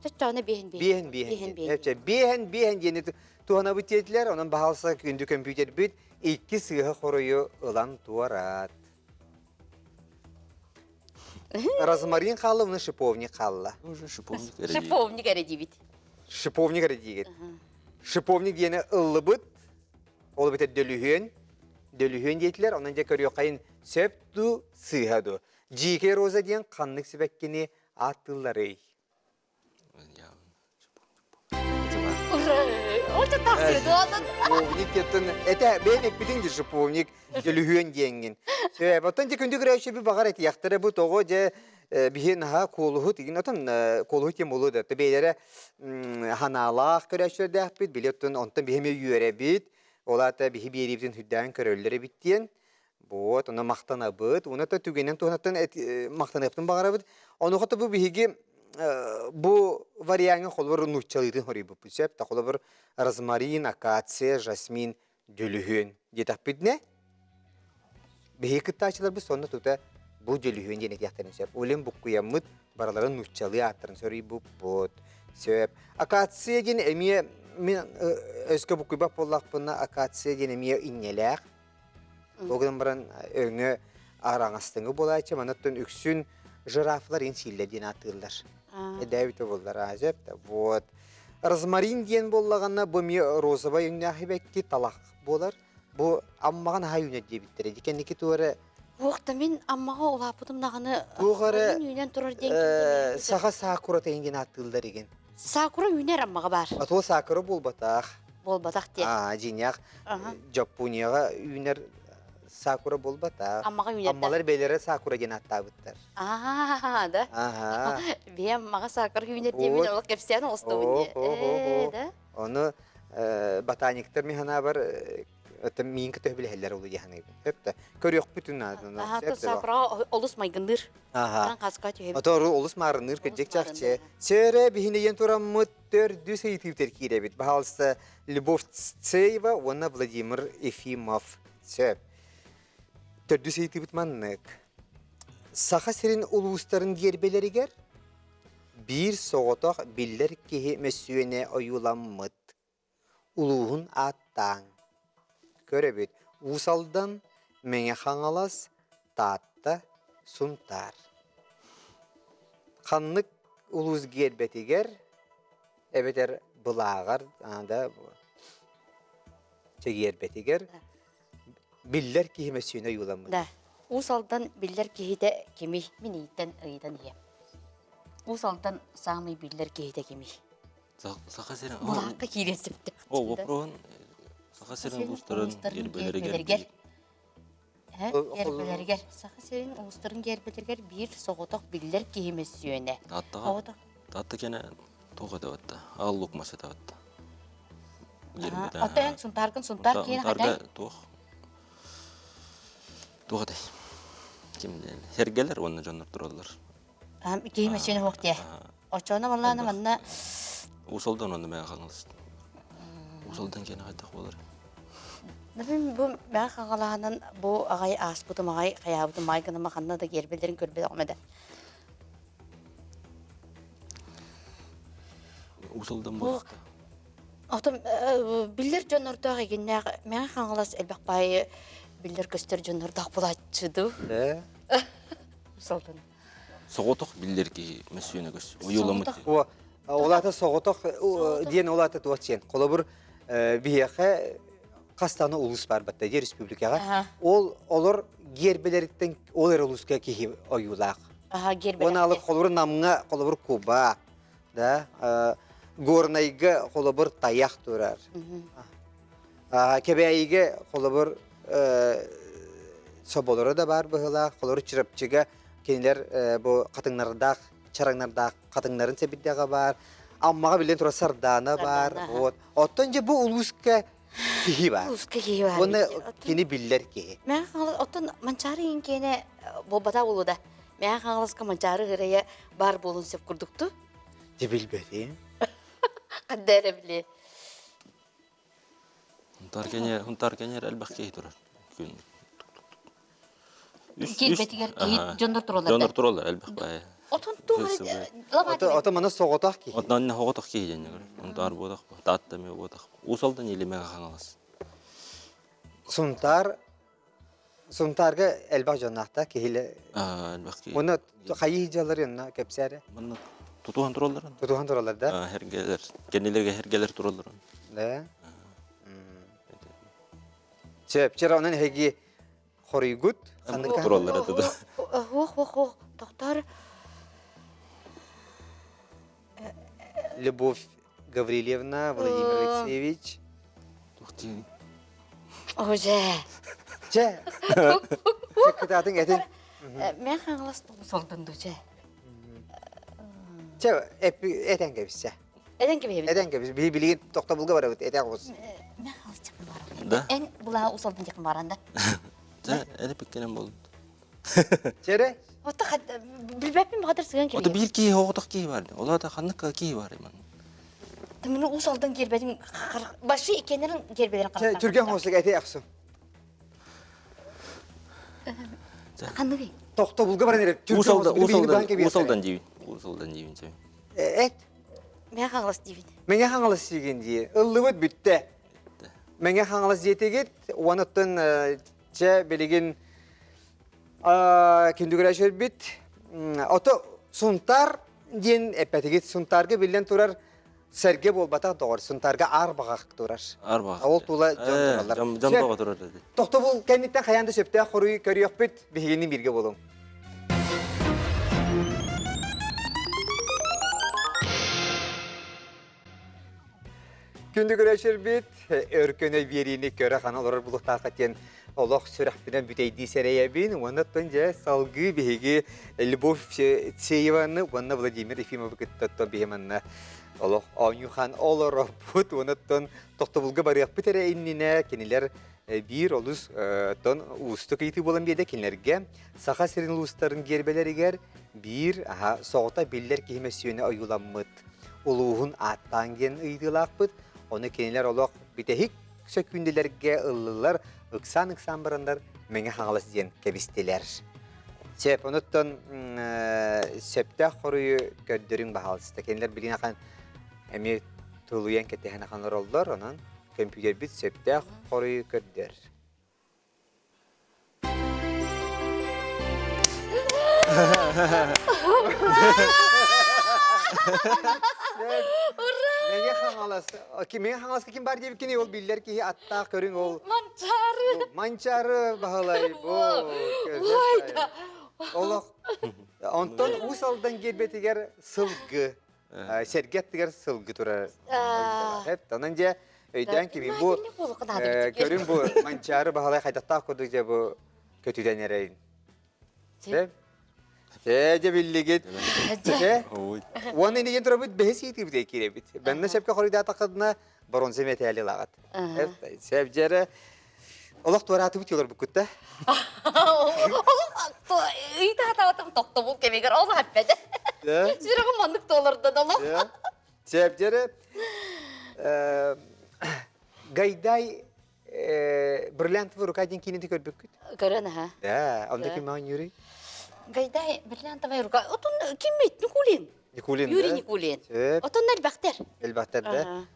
Speaker 2: Чоччоона биэһин биэһин.
Speaker 1: Биэһин биэһин. Биэһин биэһин биэһин диэни туһанабыт диэтилэр. Онон баһаалса күндү көмпүүтэрбит икки сыыһа хоруйу ылан туораат. Розмарин хаалла, уна шиповник хаалла.
Speaker 3: Уже шиповник
Speaker 2: Шиповник эрэ диибит.
Speaker 1: Шиповник эрэ диигит. Шиповник диэни ыллыбыт, ол эбэтэр дөлүһүөн, дөлүһүөн диэтилэр, онон дьэ көрүөххэйин сөп дуу, сыыһа дуу. Дьиикэй роза диэн ханнык сибэккини ааттыылларый? Шиповник диэттэн этэ бэйэн эппитиҥ дии шиповник дөлүһүөн диэҥҥин. Сөп, оттон дьэ күндү көрөөччү баҕар этиэхтэрэ бу тоҕо дьэ биһи наһаа куолуһут игин отон куолуһут диэн буолуо да бэйэлэрэ ханаалаах көрөөччүлэрдээхпит били оттон онтон биһи эмиэ үөрэбит ол аата биһи биэриибитин сүрдээҕин көрөллөр эбит диэн Вот, ону махтанабыт. Уна та түгэнин туһунаттан махтаныахпын баҕарабыт. Онуоха бу биһиги бу вариаҥҥа холобур нууччалыытын хоруйбуппут сөп. Та холобур розмарин, акация, жасмин, дөлүһүөн диэтэхпитинэ биһиги кыттааччыларбыт сонно тута бу дөлүһүөн диэн этиэхтэрин сөп. Олен буккуйаммыт барыларын нууччалыы ааттарын соруйбуппут. Сөп. Акация диэн эмиэ мин өскө буккуйбат буоллахпына акация диэн эмиэ инньэлээх. Ол гынан баран өҥө араҥастыҥы буолааччы, манаттан үксүн жирафлар ин сииллэр диэн ааттыыллар. Эдээбитэ буоллар азеп вот. Розмарин диэн буоллаҕына бу эмиэ розовай өҥнөөх ибэкки талах буолар. Бу Аммаҕа наһаа үүнэр диэбиттэрэ. Ди кэнники туора
Speaker 2: Уох да мин Аммаҕа улааппытым даҕаны
Speaker 1: Туох эрэ
Speaker 2: розмарин үүнэн турар диэн ким
Speaker 1: саха сакурата иҥин ааттыыллар игин.
Speaker 2: Сакура үүнэр Аммаҕа баар.
Speaker 1: А то сакура буолбатах.
Speaker 2: Буолбатах диэн.
Speaker 1: Аа, дьиҥнээх Дьоппууньяҕа үүнэр сакура буолбатах.
Speaker 2: Аммаҕа үүнэр
Speaker 1: Аммалар бэйэлэрэ сакура диэн ааттаабыттар.
Speaker 2: Аа, да.
Speaker 1: Аха.
Speaker 2: Биһи Аммаҕа сакура үүнэр диэмин олох кэпсээн оҥостубун дии. Ээ, да.
Speaker 1: Ону ботаниктар мин санаабар это миин көтө билэһэллэр ол дии саныыбын. Сөп да. Көрүөхпүтүн наада.
Speaker 2: Аха, сакураҕа олус майгынныыр.
Speaker 1: Аха.
Speaker 2: Хаска түһэбит.
Speaker 1: Ото олус маарынныыр кырдьык чахчы. Сөрө биһинийэн тураммыт төрдүс ыйытыытыр киирэбит. Баһаалыста Любовь Цеева уонна Владимир Ефимов. Сөп. Төрдүс ыйытыыбыт маннык. Саха сирин улуустарын гиэрбэлэригэр биир соҕотох биллэр киһи мөссүөнэ ойууламмыт. Улууһун ааттааҥ. Көрөбүт. Уус Алдан, Мэҥэ Хаҥалас, Таатта, Сунтаар. Ханнык улуус гиэрбэтигэр эбэтэр былааҕар да чэгиэрбэтигэр биллэр киһи мөссүөнэ ойууламмыт.
Speaker 2: Да. Уус Алдан биллэр киһитэ кимий? Мин ииттэн ыйытан иһиэм. Уус Алдан саамай биллэр киһитэ кимий?
Speaker 3: Саха сирин
Speaker 2: Булаакка киириэн сөптөөх.
Speaker 3: О, вопроһун Саха сирин улуустарын гербэлэригэр
Speaker 2: Гербэлэригэр Саха сирин улуустарын гербэлэригэр биир соҕотох биллэр киһи мөссүөнэ.
Speaker 3: Тааттаҕа Таатта кэнэ туох этэ батта? Аал лук мас этэ батта.
Speaker 2: Ото эн Сунтааргын Сунтаар киһи хадай?
Speaker 3: Туох туох этэй? Ким диэн? Сэргэлэр уонна дьоннор тураллар.
Speaker 2: Киһи мөссүөнэ суох диэ. Оччоҕуна баллаана манна
Speaker 3: Уус Алдан онно Мэҥэ Хаҥалас. Уус Алдан киэнэ хайдах буолар?
Speaker 2: Мин бу Мэҥэ Хаҥалаһынан бу аҕай ааспытым аҕай хайаабытым маай гыныма ханна да гиэрбэлэрин көрбөтөҕүм этэ.
Speaker 3: Уус Алдан буолуохта.
Speaker 2: Отон биллэр дьоннордоох эгиннээх Мэҥэ Хаҥалас элбэх баайы биллэр-көстөр дьоннордоох булааччы дуу?
Speaker 1: Э?
Speaker 2: Уус Алдан.
Speaker 3: Соҕотох биллэр киһи мөссүөнэ көс. Ойууламмыт.
Speaker 1: О, ол соҕотох диэн ол аата туох диэн. Холобур, биһиэхэ хас даҕаны улуус бар батта дии республикаҕа. Ол олор гиэрбэлэриттэн ол эрэ улууска киһи ойуулаах.
Speaker 2: Аха,
Speaker 1: Оны алып холобур Намҥа холобур Куба, да, Горнайга холобур тайах турар. Кэбээйигэ холобур соболоро да баар быһыылаах, холобур Чурапчыга кинилэр бу хатыҥнардаах, чараҥнардаах хатыҥнарын сэбирдэҕэ баар. Аммаҕа биллэн турар сардаана баар. Вот. Оттон дьэ бу улууска киһи баар.
Speaker 2: Улууска киһи баар.
Speaker 1: Уонна кини биллэр киһи.
Speaker 2: Мэҥэ Хаҥалас оттон Манчаары иин киэнэ буолбатах буолуо да. Мэҥэ Хаҥаласка Манчаары ырайа баар буолуон сөп курдукту.
Speaker 1: Дьэ билбэтим.
Speaker 2: Ханна эрэ билиэ.
Speaker 3: Хунтаар кэнээр, хунтаар кэнээр элбэх киһи турар. Күн.
Speaker 2: Киирбэтигэр киһи дьоннор тураллар.
Speaker 3: Дьоннор тураллар элбэх баайы.
Speaker 2: Отон туох
Speaker 1: Ото мана соҕотох киһи.
Speaker 3: Отон соҕотох киһи диэн Унтаар буотах, Таатта эмиэ буотах. Уус Алдан или Мэҥэ Хаҥалас.
Speaker 1: Сунтаар Сунтаарга элбэх дьонноохто киһилэ.
Speaker 3: Элбэх киһи.
Speaker 1: Уонна хайыы дьаллар онно кэпсээрэ.
Speaker 3: Манна тутуһан тураллар.
Speaker 1: Тутуһан тураллар да?
Speaker 3: Эргэлэр. Кэннилэргэ эргэлэр тураллар.
Speaker 1: Да. Сөп, чер онон эһиги хоруйгут ханнык
Speaker 3: тураллар это да.
Speaker 2: Ох, ох, ох, тохтор.
Speaker 1: Любовь Гаврильевна, Владимир Алексеевич.
Speaker 3: Туох диэн?
Speaker 2: Уже.
Speaker 1: Чэ. Кытаатыҥ этин.
Speaker 2: Мен хаҥалас солдун дуче.
Speaker 1: Чэ, этэн кэбиссе.
Speaker 2: Этэн кэбиһэбит.
Speaker 1: Этэн кэбис. Били билигин тохтобулга барабыт. Этэ оҕус.
Speaker 2: Мен хаҥалас чакын баран.
Speaker 3: Да.
Speaker 2: Эн булаа усалдын чакын баран да.
Speaker 3: Чэ, эне пиккенен болду.
Speaker 1: Чэрэ?
Speaker 2: Ото билбэппин баҕатыр сыган
Speaker 3: Ото биир киһи оҕотох киһи бар. Олата ханнык киһи бар иман.
Speaker 2: Тымны уус алдан киэрбэтин башы иккенерин киэрбелерин
Speaker 1: Чэ, түргэн хослук эти ахсым.
Speaker 2: Ханныгый?
Speaker 1: Тохтобулга баран эрэ.
Speaker 3: Уус алдан, уус алдан, уус алдан диибин. Уус алдан диибин чэ.
Speaker 1: Эт.
Speaker 2: Мэҥэ Хаҥалас диибин.
Speaker 1: Мэҥэ Хаҥалас диигин дии. Ыллыбыт бүттэ. Мэҥэ Хаҥалас диэтигит, уонуттан. Чэ, билигин күндүгүрэ Ото Сунтаар диэн эппэтигит Сунтаарга биллэн турар сэргэ буолбатах доҕор Сунтаарга аар баҕах турар.
Speaker 3: Аар баҕах.
Speaker 1: Ол тула дьон тураллар.
Speaker 3: Дьон баҕа турар деді.
Speaker 1: Тохтобул кэнниттэн хайаан да сөптөөх хоруйу көрүөхпүт биһигини бииргэ буолуҥ. Күндү көрөөччүлэрбит, өркөнө биэриини көрө хана олорор булуктаахха диэн олох сүрэхпинэн бүтэйдии сэрэйэбин. Уонна оттон дьэ салгыы биһиги Любовь Цееваны уонна Владимир Ефимовы кытта оттон биһи манна олох оонньуухан олоробут. Уонна оттон тохтобулга барыахпыт эрэ иннинэ кинилэр биир олус оттон уустук ыйытыы буолан биэрдэ кинилэргэ Саха сирин улуустарын гиэрбэлэригэр биир аха соҕото биллэр киһи мөссүөнэ ойууламмыт улууһун ааттаан диэн ыйытыылаахпыт. Ону кинилэр олох бүтэһик сөкүүндэлэргэ ыллылар, ыксаан-ыксаан бараннар Мэҥэ Хаҥалас диэн кэбистилэр. Сөп, онуттан сөптөөх хоруйу көрдөрүҥ баһаалыста. Кинилэр билигин ахан эмиэ тулуйан кэтэһэн ахан олороллор, онон көмпүүтэрбит сөптөөх хоруйу көрдөр. Мэҥэ Хаҥалас. Мэҥэ Хаҥаласка ким баар диэбиккиний ол биллэр киһи аттаах көрүҥ ол.
Speaker 2: Манчаары.
Speaker 1: Манчаары Баһылай бу. Олох. Онтон Уус Алдан гиэрбэтигэр сылгы. Сэргэ аттыгар сылгы турар. Онон дьэ өйдөөн кими бу көрүҥ бу Манчаары Баһылай хайдахтаах курдук дьэ бу көтүтэн эрэйин. Ээ дьэ биллигит. Дьэ. Уонна инигин турабыт бэһис иитибит киирэбит. Бэннэ сөпкө хоруйдаатаххытына боронза мэтээли ылаҕыт. Сөп дьэрэ олох туораатыбыт юлар буккутта.
Speaker 2: Олох ыйытаатаатым тохтобул кэмигэр ол хаппэдэ. Сүрэҕим маннык туоларда олох.
Speaker 1: Сөп дьэрэ Гайдай Бриллиантовая рука диэн киинэти көрбүккүт?
Speaker 2: Көрөн аха.
Speaker 1: Да, онда ким маҕан Юрий?
Speaker 2: Гайдай Бриллиантовая рука. Отон ким Никулин.
Speaker 1: Никулин.
Speaker 2: Юрий Никулин.
Speaker 1: Сөп.
Speaker 2: Отон элбэхтэр.
Speaker 1: Элбэхтэр да.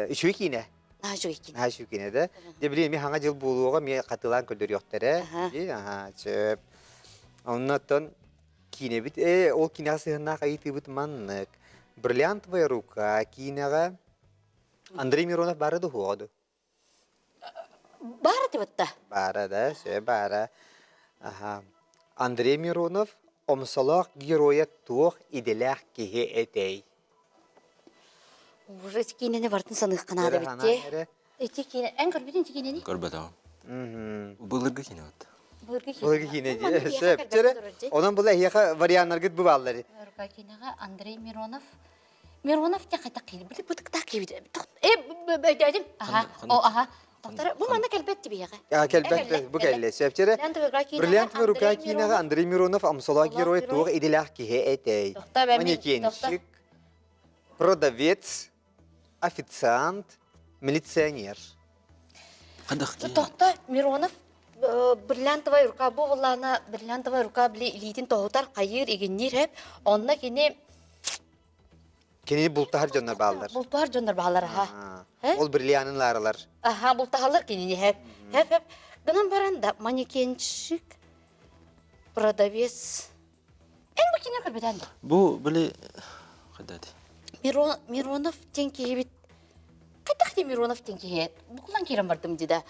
Speaker 1: Үчүгэй киинэ.
Speaker 2: Наһаа үчүгэй киинэ.
Speaker 1: Наһаа үчүгэй киинэ да. Дьэ билигин эмиэ хаҥа дьыл буолуоҕа эмиэ хатылаан көрдөрүөхтэрэ. Аха, сөп. Оннуттан киинэбит ээ ол киинэҕэ сыһыаннаах ыйытыыбыт маннык. Бриллиантовая рука киинэҕэ Андрей Миронов баара да уһуоҕа дуу?
Speaker 2: Баара дебатта.
Speaker 1: Баара да, сөп баара. Аха. Андрей Миронов омсолоох геройа туох идэлээх киһи этэй?
Speaker 2: Уже ити киинэни бартын саныахха наада битти. Ити киинэ, эн көрбүтүн ити киинэни?
Speaker 3: Көрбөтөҕүм. Былыргы киинэ вот.
Speaker 2: Былыргы
Speaker 1: Былыргы киинэ дии. Сөп. Чэрэ, онон бұл эһиэхэ варианнаргыт бу бааллар.
Speaker 2: Былыргы киинэҕэ Андрей Миронов Миронов те хайдах киһи били бытыктаах киһи э өйдөөтүм аха о аха Доктор, бу манна кэлбэт тибиэҕэ.
Speaker 1: А, кэлбэт, бу кэллэ. Сөпчэрэ. Бриллиантовая рука киинэҕэ Андрей Миронов омсолоох герой туох идэлээх киһи этэй? Манекенщик, продавец, официант, милиционер.
Speaker 2: Тохто Миронов бриллиантовая рука бу буллаана бриллиантовая рука били илиитин тоһутар хайыыр игинниир хэп онно кини
Speaker 1: Кинини бултаһар дьоннор бааллар.
Speaker 2: Бултаһар дьоннор бааллар аха.
Speaker 1: Ол бриллианын лааралар.
Speaker 2: Аха бултаһаллар кинини хэп. Хэп хэп. Гынан баран да манекенщик продавец Эн бу кине көрбөтөн да.
Speaker 3: Бу били хайдати.
Speaker 2: Мирон Миронов диэн киһибит хайдах дии Миронов диэн киһи букулан киирэн бардым дии да.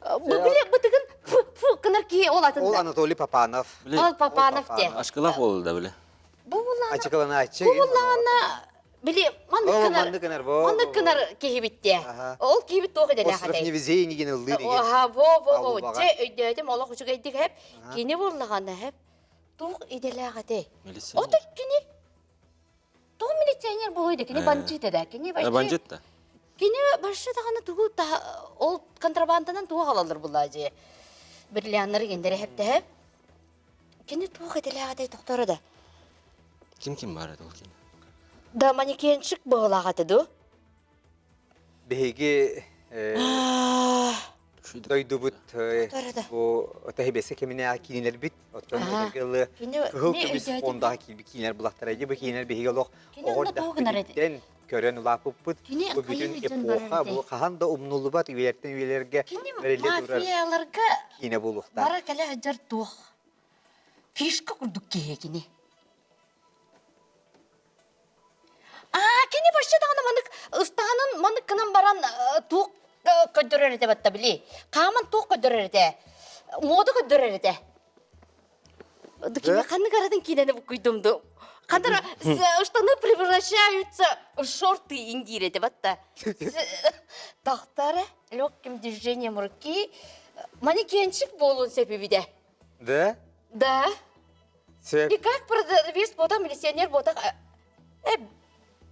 Speaker 2: Бу били бытыгын фу фу гынар киһи ол атын
Speaker 1: Ол Анатолий Папанов.
Speaker 2: Ол Папанов де.
Speaker 3: Ашкылах ол да били.
Speaker 2: Бу буллаана
Speaker 1: Ачыкыланааччы.
Speaker 2: Бу буллаана били маннык гынар маннык гынар киһибит де. Ол киһибит туох идэлээх
Speaker 1: Остров
Speaker 2: этэй?
Speaker 1: невезения диэн ыллыыр деген.
Speaker 2: Аха, во во во. Дьэ өйдөөтүм олох үчүгэйдик хэп. Кини буллаҕана хэп. Туох идэлээх этэй? Ото кини туох милиционер буолуой да кини бандьыыт да кини вообще
Speaker 3: Бандьыт да.
Speaker 2: Кини вообще даҕаны тугу ол контрабанданан тугу аҕалаллар буллаа дьиэ. Бриллианнары гендери хэптэһэ. Кини туох идэлээх этэй тохторо да.
Speaker 3: Ким ким бар edi ол кини?
Speaker 2: Да манекенщик быһылаах этэ ду.
Speaker 1: Биһиги дойдубут бу тэһибэсэ кэминээҕи киинэлэрбит оттон ылы кыһыл көмүс фондаҕа киирбит киинэлэр булахтара дии бу киинэлэр биһиги олох оҕо эрдэхпититтэн. көрөн улааппыппыт.
Speaker 2: Кини
Speaker 1: Бу бүтүн
Speaker 2: хайыы дьон
Speaker 1: эпоха,
Speaker 2: барар
Speaker 1: бу
Speaker 2: этэй?
Speaker 1: хаһан да умнуллубат үйэлэртэн үйэлэргэ
Speaker 2: Кини
Speaker 1: бэриллэ турар
Speaker 2: мафияларга
Speaker 1: киинэ буолуохтаах.
Speaker 2: бара кэлэ сылдьар туох фишка курдук киһи кини. Аа, кини вообще даҕаны маннык ыстаанын маннык гынан баран туох көрдөрөр этэ батта били. Хааман туох көрдөрөр этэ. Муода көрдөрөр этэ. Кини ханнык аратын киинэни буккуйдум ду. Хантара штаны превращаются в шорты индиир этэ батта. Тахтара легким движением руки манекенчик буолуон сөп эбитэ.
Speaker 1: Да?
Speaker 2: Да.
Speaker 1: Сөп.
Speaker 2: И как продавец буотах, милиционер буотах, э,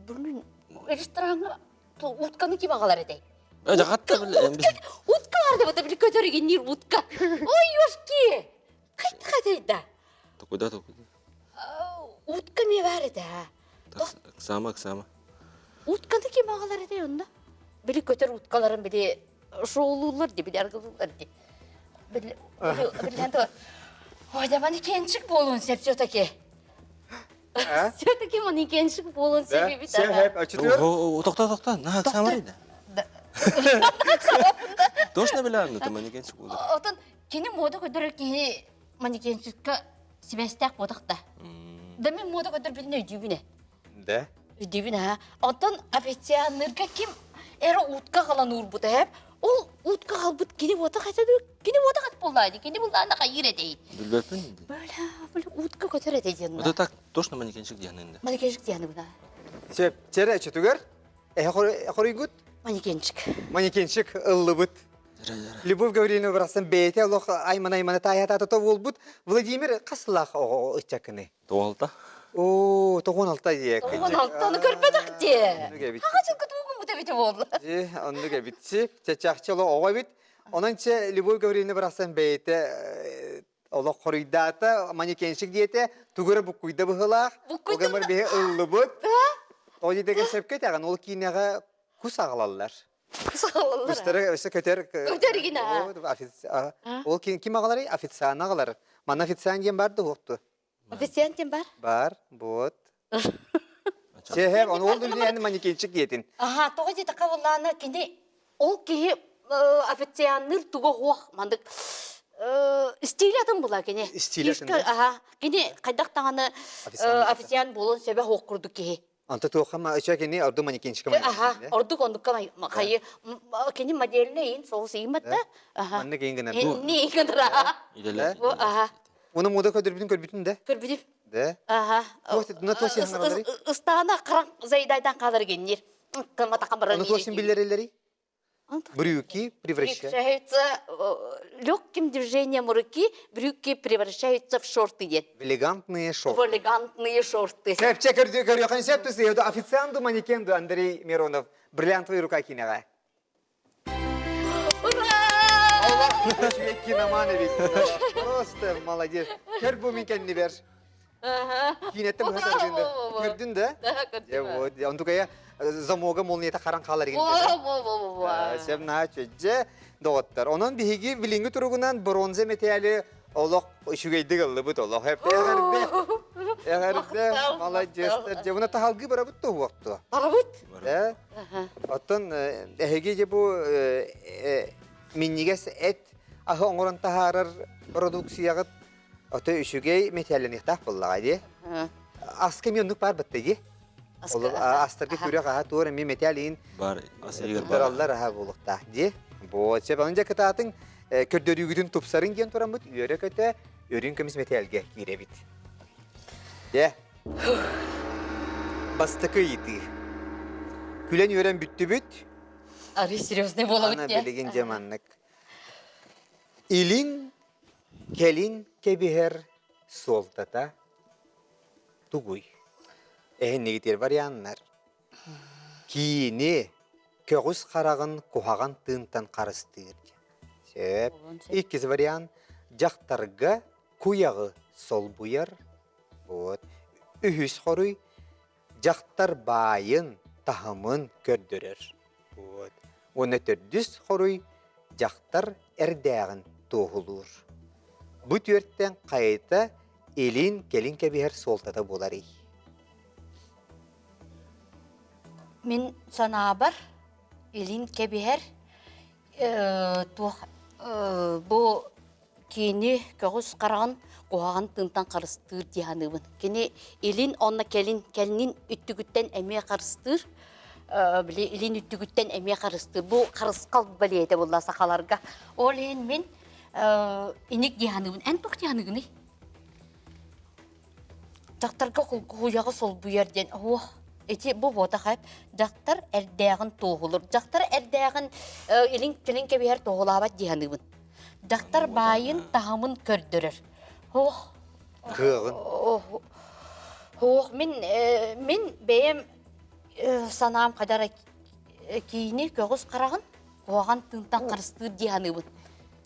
Speaker 2: блин, рестораҥҥа утканы ким аҕалар этэй?
Speaker 3: Э, дьахатта бile.
Speaker 2: Утка барды бу били көтөрүгүннир утка. Ой, ёшки! Хайта хатайда.
Speaker 3: Токуда токуда.
Speaker 2: Утка ми бар этэ.
Speaker 3: Ыксама ыксама.
Speaker 2: Утканы ким аҕалар этэй онно? Били көтөр уткаларын били шоулууллар ди, били аргылууллар ди. Били били Ой, да манекенчик буолуон сөп все-таки. Все-таки манекенчик буолуон сөп эбит.
Speaker 1: Сөп, сөп, очутугар.
Speaker 3: Тохто, тохто, наһаа ыксаамар да. Точно билэҕин это манекенчик буолар.
Speaker 2: Отон кини мода көрдөрөр киһи манекенчикка сибээстээх буотах да. Да мен мода көрдөр билин өйдүүбүн ээ.
Speaker 1: Да.
Speaker 2: Өйдүүбүн аа. Онтон официаннырга ким эра утка халан уурбута эп. Ол утка халбыт кини буота хайта кини буота хат буоллаа ди. Кини буллаана хайыр этей.
Speaker 3: Билбэппин.
Speaker 2: Бля, бля, утка көтөр этей диэн.
Speaker 3: Это так точно манекенчик диэн да.
Speaker 2: Манекенчик диэн бuna.
Speaker 1: Сөп, чere чөтүгөр Эхоруйгут?
Speaker 2: Манекенчик.
Speaker 1: Манекенчик ыллыбыт. Любовь Гавриловна барахсан бэйэтэ олох аймана-аймана таайатаата буолбут. Владимир хас сыллаах оҕо ыччакыный?
Speaker 3: Тоҕалта.
Speaker 1: Оо, 96 дии.
Speaker 2: 96-ны көрбөтөх дии.
Speaker 1: Оннук эбит.
Speaker 2: Хаҕа чылгы тугун эбит буолла.
Speaker 1: Дии, оннук эбит. Чачахчы олох оҕо эбит. Онон чэ Любовь Гавриловна барахсан бэйэтэ олох хоруйдаата, манекенщик диэтэ, тугу эрэ буккуйда быһыылаах.
Speaker 2: Буккуйда
Speaker 1: Ол гэмэр биһи ыллыбыт. Ол диэтэгэ сөпкө этэҕин, ол киинэҕэ кус аҕалаллар.
Speaker 2: Кус аҕалаллар.
Speaker 1: Кустары өссө көтөр.
Speaker 2: Көтөр гинэ.
Speaker 1: Ол ким аҕаларый? Официант аҕалар. Манна официант диэн бар да уохту?
Speaker 2: Официант диэн бар?
Speaker 1: Бар, вот. Чэһэ, ону ол дүнүйэни манекенчик диэтин.
Speaker 2: Аха, тоҕо диэтэххэ буоллаана кини ол киһи официанныыр туга суох мандык стиль атын була кини.
Speaker 1: Стиль атын.
Speaker 2: Аха, кини хайдах даҕаны официант буолуон сөбө суох курдук киһи.
Speaker 1: Анта туохха ма өчө кини ордук манекенчика
Speaker 2: Аха, ордук оннукка хайы кини модельный ин соус ииммат да. Аха.
Speaker 1: Маннык иин гынар.
Speaker 2: Ни гынар. Аха.
Speaker 1: Уну муда көрдүрбүтүн көрбүтүн да.
Speaker 2: Көрбүтүм.
Speaker 1: Да.
Speaker 2: Аха.
Speaker 1: На то сиһанаралары.
Speaker 2: Ыстаана қыран зайдайдан қалар геннир.
Speaker 1: Оны туосин биллерелери? Брюки превращаются
Speaker 2: легким движением руки брюки превращаются в шорты диэн.
Speaker 1: В элегантные шорты.
Speaker 2: В элегантные шорты.
Speaker 1: Сәпче көрүөхөн сәп түсі официант манекен Андрей Миронов бриллиантовый рука кинеға.
Speaker 2: Ура!
Speaker 1: Аллах киноман эбит. Просто молодец. Көр бу мин кэнни бер. Киинеттен быһа тардын да. Көрдүн да? Дьэ вот, онтукая замога молнията харан хаалар еген. Сөп наһаа чөддьэ доҕоттор. Онон биһиги билиҥҥи туругунан бронза металли олох үчүгэйдик ыллыбыт олох. Эҕэрдэ. Эҕэрдэ. Маладьыастар. Дьэ, буна таһалгыы барабыт туһуохту.
Speaker 2: Барабыт.
Speaker 1: Э? Оттон эһиги дьэ бу минньигэс эт аһы оҥорон таһаарар продукцияҕыт Ото үчүгэй металланыахтаах буоллаҕа дии. Аска эмиэ оннук баар батта дии. Астарга күрэх аһа туор эмиэ металл иин
Speaker 3: бар ас иһигэр
Speaker 1: туттараллар аһа буолуохтаах дии. Бу сөп онон дьэ кытаатыҥ көрдөрүүгүтүн тупсарыҥ диэн тураммыт үөрэ-көтө өрүн көмүс металлга киирэбит. Дьэ. Бастакы ыйытыы. Күлэн үөрэн бүттүбүт.
Speaker 2: Ары серьезный буолабыт
Speaker 1: Ана
Speaker 2: дии.
Speaker 1: билигин дьэ маннык. Илин Кэлин кэбиһэр суолтата тугуй? Эһиннигитир варианнар. Киини көҕүс хараҕын куһаҕан тыынтан харыстыыр. Сөп. Иккис вариант дьахтарга куйаҕы солбуйар. Вот. Үһүс хоруй дьахтар баайын, таһымын көрдөрөр. Вот. Уонна төрдүс хоруй дьахтар эрдээҕин туоһулуур. Бу түөртэн хайата илин-кэлин кэбиһэр суолтата буоларый?
Speaker 2: Мин санаабар, илин кэбиһэр туох бу кини көҕүс хараҕын куһаҕан тыынтан харыстыыр дии саныыбын. Кини илин уонна кэлин кэлинин үттүгүттэн эмиэ харыстыыр. Били илин үттүгүттэн эмиэ харыстыыр. Бу харысхал бэлиэтэ буолла сахаларга. Ол иһин мин иник дии саныыбын. Эн туох дии саныыгыный? Дьахтарга куйаҕы солбуйар диэн уох ити бу буотах дьахтар эрдээҕин туоһулур. Дьахтар эрдээҕин илин кэлин кэбиһэр туоһулаабат дии саныыбын. Дьахтар баайын таһымын көрдөрөр. Ох
Speaker 1: Кыаҕын.
Speaker 2: Ох мин мин бэйэм санаам хадара киини көҕүс хараҕын куһаҕан тыынтан харыстыыр дии саныыбын.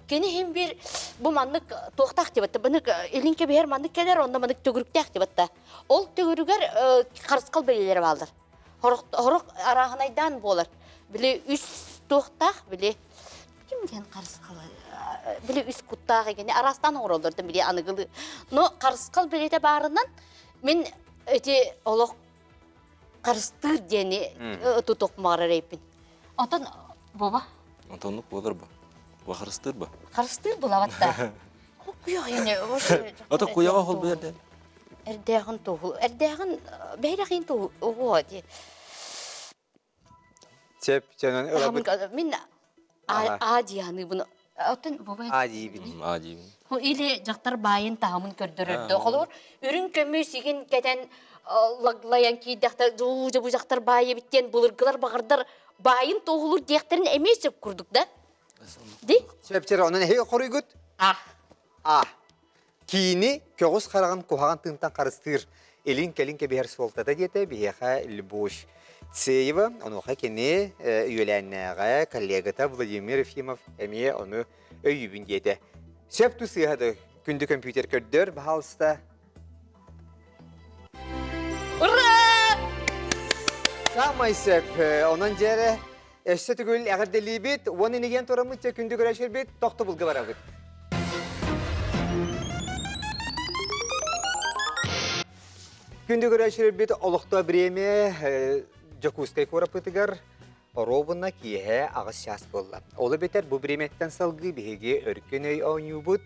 Speaker 2: Кини иһин биир бу маннык туохтаах диэбэтэ, маннык илин кэбиһэр маннык кэлэр, онно маннык төгүрүктээх диэбэтэ. Ол төгүрүгэр харысхал бэлиэлэрэ бааллар. Хорох, хорох арааһынайдаан буолар. Били үс туохтаах, били ким диэн харысхал били үс куттаах эгини араастаан оҥороллор да били аныгылыы. Но харысхал бэлиэтэ баарынан мин эти олох харыстыыр диэни тутук маарар эйпин. Отон Боба?
Speaker 3: Онтоннук буолар бу. Бу харыстыыр бу.
Speaker 2: Харыстыыр булабат да. Куйах ини.
Speaker 3: Ото куйаҕа холбуйар дэн.
Speaker 2: Эрдээҕин туһу. Эрдээҕин бэйрэхин туһу уо ди.
Speaker 1: Сеп чөнөн ылабыт.
Speaker 2: Мин а дианыыбын. Оттон Боба.
Speaker 1: А диибин.
Speaker 3: А диибин.
Speaker 2: Или дьахтар баайын таһымын көрдөрөрдө. Холобур, үрүҥ көмүс игин кэтэн лаглайан киирдэхтэ дуу бу дьахтар баайы эбит диэн былыргылар баҕардар баайын туоһулуур диэхтэрин эмиэ сөп курдук да? Ди?
Speaker 1: Сөп онон эһи хоруйгут?
Speaker 2: А.
Speaker 1: А. Киини көҕүс хараҕын куһаҕан тыынтан харыстыыр илин-кэлин кэбиһэр суолтата диэтэ биһиэхэ Любовь Цеева. Онуоха кини үөлээннээҕэ коллегата Владимир Ефимов эмиэ ону өйүүбүн диэтэ. Сөп ту сыыһа да күндү компьютер көрдөр, баһаалыста.
Speaker 2: Ура!
Speaker 1: Самай сөп. Онон дьиэрэ өссө төгүл эҕэрдэлиибит. Уон инигиэн тураммыт дьэ күндү көрөөччүлэрбит тохтобулга барабыт. Күндү көрөөччүлэрбит олохтоох бириэмэ Дьокуускай куораппытыгар Оруобуна киэһэ аҕыс чаас буолла. Ол эбэтэр бу бириэмэттэн салгыы биһиги өркөн өй оонньуубут,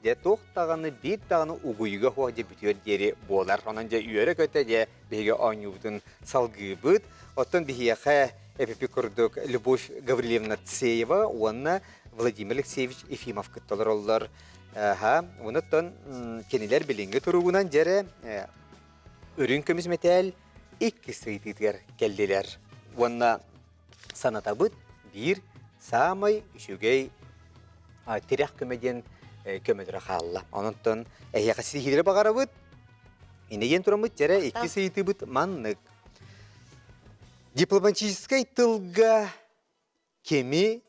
Speaker 1: дьэ туох даҕаны биир даҕаны угуйуга суох дьэ бүтүөр диэри буолар. Онон дьэ үөрэ-көтө дьэ биһиги оонньуубутун салгыыбыт. Оттон биһиэхэ эпипи курдук Любовь Гаврильевна Цеева уонна Владимир Алексеевич Ефимов кытта олороллор. Аха, онуттан кинилэр билиҥҥи туругунан дьэрэ үрүҥ көмүс мэтээл иккис ыйытыытыгар кэллилэр уонна санатабыт биир саамай үчүгэй тирэх көмө диэн көмөлөрө хаалла. Онон эһиэхэ ситиһиилэри баҕарабыт. Инньэ диэн тураммыт дьэрэ иккис ыйытыыбыт маннык. Дипломатическай тылга Кими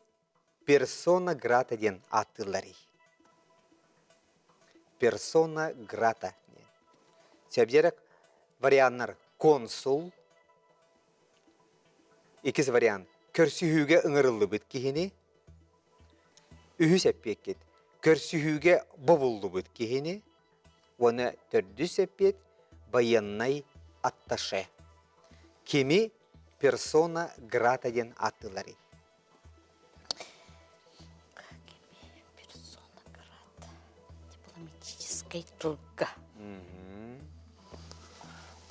Speaker 1: персона грата диэн ааттыылларый? Персона грата диэн. Сөбүлэрик варианнар консул, иккис вариант көрсүһүүгэ ыҥырыллыбыт киһини, үһүс эппиэккит көрсүһүүгэ бобуллубут киһини уонна төрдүс эппиэт байыаннай атташе. Кими персона грата диэн ааттыылларый?
Speaker 2: Персона грата дипломатическай тылга.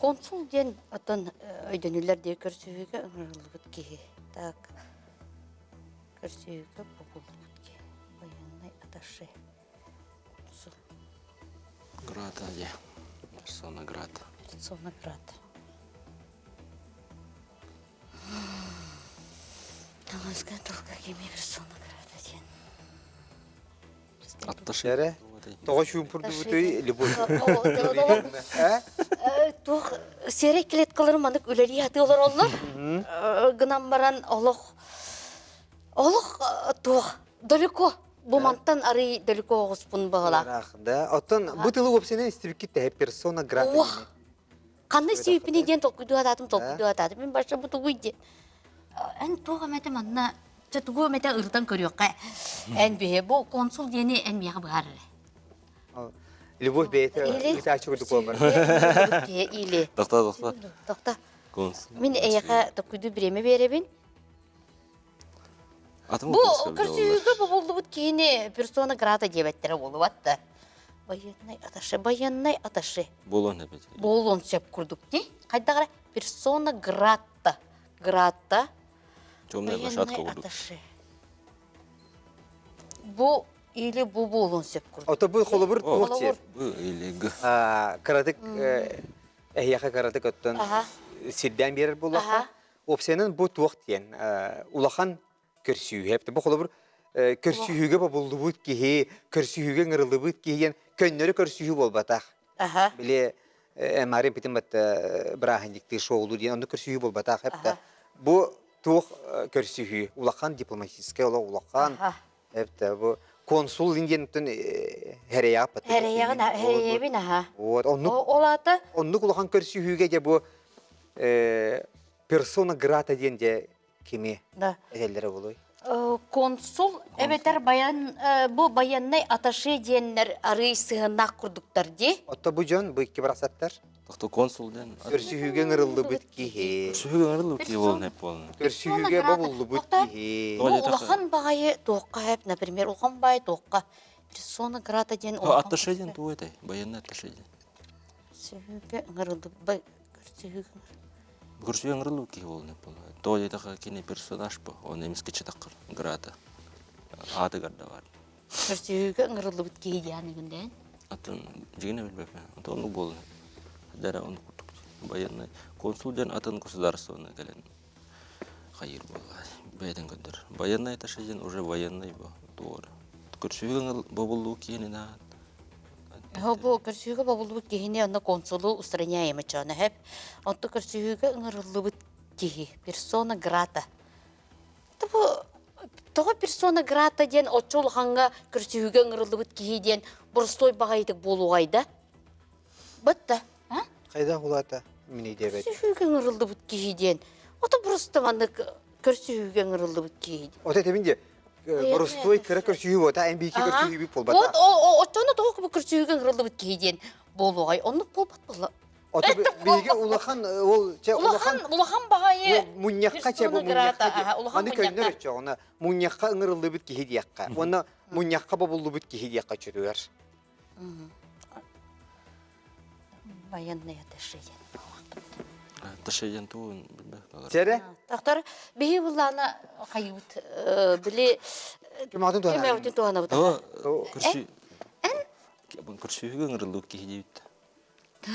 Speaker 2: Консул диэн оттон өйдөнүллэр диye көрсүһүүгэ ыҥырыллыбыт киһи. Так, көрсүһүүгэ бобуллубут киһи. Военный атташе. Консул.
Speaker 3: Грата дьэ. Персона грата.
Speaker 2: Персона грата. Таҥаска тылга кими персона грата диэн.
Speaker 3: Атташе.
Speaker 1: Тоҕо чуумпурдубутуй Любовь?
Speaker 2: Туох серый клеткалары маннык үлэлии сатыы олороллор. Гынан баран олох олох туох далеко бу мантан арый далеко оҕуспун баҕалаах.
Speaker 1: Да, оттон бу тылы уопсайынан истибиккит тэһэ персона грата.
Speaker 2: Ханна истибиппиний диэн толкуйдуу сатаатым, толкуйдуу сатаатым. Мин баша бу тугуй диэн. Эн туох эмэтэ манна, чэ тугу эмэтэ ырытан көрүөххэ. Эн биһи бу консул диэни эн миэхэ быһаар эрэ.
Speaker 1: Любовь бэйэтэ ытааччы курдук буолбар.
Speaker 2: Или.
Speaker 3: Тохто, тохто.
Speaker 2: Тохто. Мин эйиэхэ токуйдуу бириэмэ биэрэбин. Бу көрсүһүүгэ бобуллубут киһини персона грата диэбэттэрэ буолубат да. Военный атташе, военный атташе.
Speaker 3: Буолуон эбит.
Speaker 2: Буолуон сөп курдук дии. Хайдах эрэ персона грата. Грата.
Speaker 3: Темная лошадка курдук.
Speaker 2: Атташе. Бу или бу буолуон сөп курдук.
Speaker 1: Ото бу холобур туох
Speaker 3: сиэр? Бу или г.
Speaker 1: Кыратык эһиэхэ кыратык оттон сирдээн биэрэр буоллахха, Уопсайынан бу туох диэн улахан көрсүүһэ. Бу холобур көрсүһүүгэ бобуллубут киһи, көрсүһүүгэ ыҥырыллыбыт киһи диэн көннөрү көрсүһүү буолбатах. Били Марин Питин батта бырааһынньыктыы шоулуу диэн онно көрсүһүү буолбатах. Эптэ бу туох көрсүһүү улахан дипломатическай олох улахан эптэ бу консул диэн хэрэйэҕин
Speaker 2: Хэрэйэҕин хэрэйэбин аха.
Speaker 1: Вот оннук
Speaker 2: Ол аата
Speaker 1: оннук улахан көрсүһүүгэ дьэ бу персона грата диэн дьэ кими
Speaker 2: да.
Speaker 1: этэллэрэ буолуой?
Speaker 2: Консул эбэтэр баян бу байыаннай атташе диэннэр арыый сыһыаннаах курдуктар дии.
Speaker 1: Отто бу дьон бу икки барахсаттар.
Speaker 3: Тохто консул диэн.
Speaker 1: Көрсүһүүгэ ыҥырыллыбыт киһи.
Speaker 3: Көрсүһүүгэ ыҥырыллыбыт киһи буолан эп буолан.
Speaker 1: Көрсүһүүгэ бобуллубут киһи.
Speaker 2: Бу улахан баҕайы туохха эп, например, улахан баҕайы туохха персона грата диэн
Speaker 3: улахан. Атташе диэн тугу этэй? Военный атташе диэн.
Speaker 2: Көрсүһүүгэ ыҥырыллыбыт көрсүһүүгэ
Speaker 3: Көрсүһүүгэ ыҥырыллыбыт киһи буолан эп буолла. Тоҕо диэтэххэ кини персонаж бу. Он эмискэ чытаккыр грата. Аатыгар да бар.
Speaker 2: Көрсүһүүгэ ыҥырыллыбыт киһи диэн ыгындаан.
Speaker 3: Атын дьигинэ билбэппин. Аты оннук буолан. Дара оннук курдук. Военный консул диэн атын государствоны кэлэн хайыр буолла. Бэйэтин көрдөр. Военный атташе диэн уже военный бу. Туор. Көрсүһүүгэ бобуллуу киһини
Speaker 2: Бу көрсүһүүгэ бобуллубут киһини онно консулу устраняемый чоно хэп. Онто көрсүһүүгэ ыҥырыллыбыт киһи персона грата. Бу тоҕо персона грата диэн оччо улахаҥҥа көрсүһүүгэ ыҥырыллыбыт киһи диэн боростуой баҕайытык буолуоҕай да? Бытта, а?
Speaker 1: Хайдах улаата мин диэбэт.
Speaker 2: Көрсүһүүгэ ыҥырыллыбыт киһи диэн. Ото просто маннык көрсүһүүгэ ыҥырыллыбыт киһи.
Speaker 1: Ото этебин дии боростуой кыра көрсүһүү буота эн биики көрсүһүү буолбата.
Speaker 2: Вот оччону тоҕо бу көрсүһүүгэ ыҥырыллыбыт киһи диэн буолуоҕай. Оннук буолбат буолла.
Speaker 1: Ото биһиги улахан ол чэ
Speaker 2: улахан улахан баҕайы
Speaker 1: мунньахха чэ бу мунньахха маны көннөр өччөҕүнэ мунньахха ыҥырыллыбыт киһи диэххэ уонна мунньахха бобуллубут киһи диэххэ чөтүгэр.
Speaker 2: Военный атташе диэн
Speaker 3: Атташе диэн тугун билбэт.
Speaker 1: Сэрэ?
Speaker 2: Тохтор биһи буллаана хайыбыт били
Speaker 1: Кимаатын
Speaker 2: туһанабыт. туһанабыт.
Speaker 3: Көрсүү.
Speaker 2: Эн?
Speaker 3: Көрсүүгө ыҥырыллыбыт киһи диэбит.
Speaker 2: Да?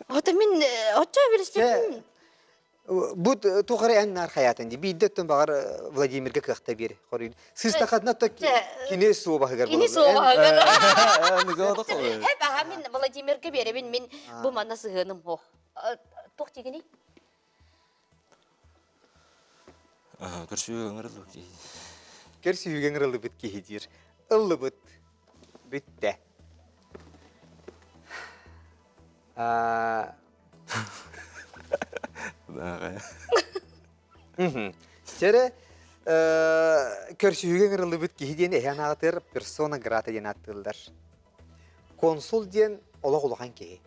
Speaker 2: Ото мин оччо билистим.
Speaker 1: Бу туох эрэ эн наар хайаатын дии. Биирдэ өттүн баҕар Владимирга кыахта биэр хоруйун. Сыыстахатына то кини суобаһыгар
Speaker 2: Кини суобаһыгар. Хэп аха мин Владимирга биэрэбин мин бу манна сыһыаным хох. Туох дигини?
Speaker 3: Көрсүүгэ ыҥырыллыбыт киһи.
Speaker 1: Көрсүүгэ ыҥырыллыбыт киһи диир. Ыллыбыт. Бүттэ. Сэрэ көрсүһүүгэ ыҥырыллыбыт киһи диэн эһээн аатыр персона грата диэн ааттыыллар. Консул диэн олох улахан киһи.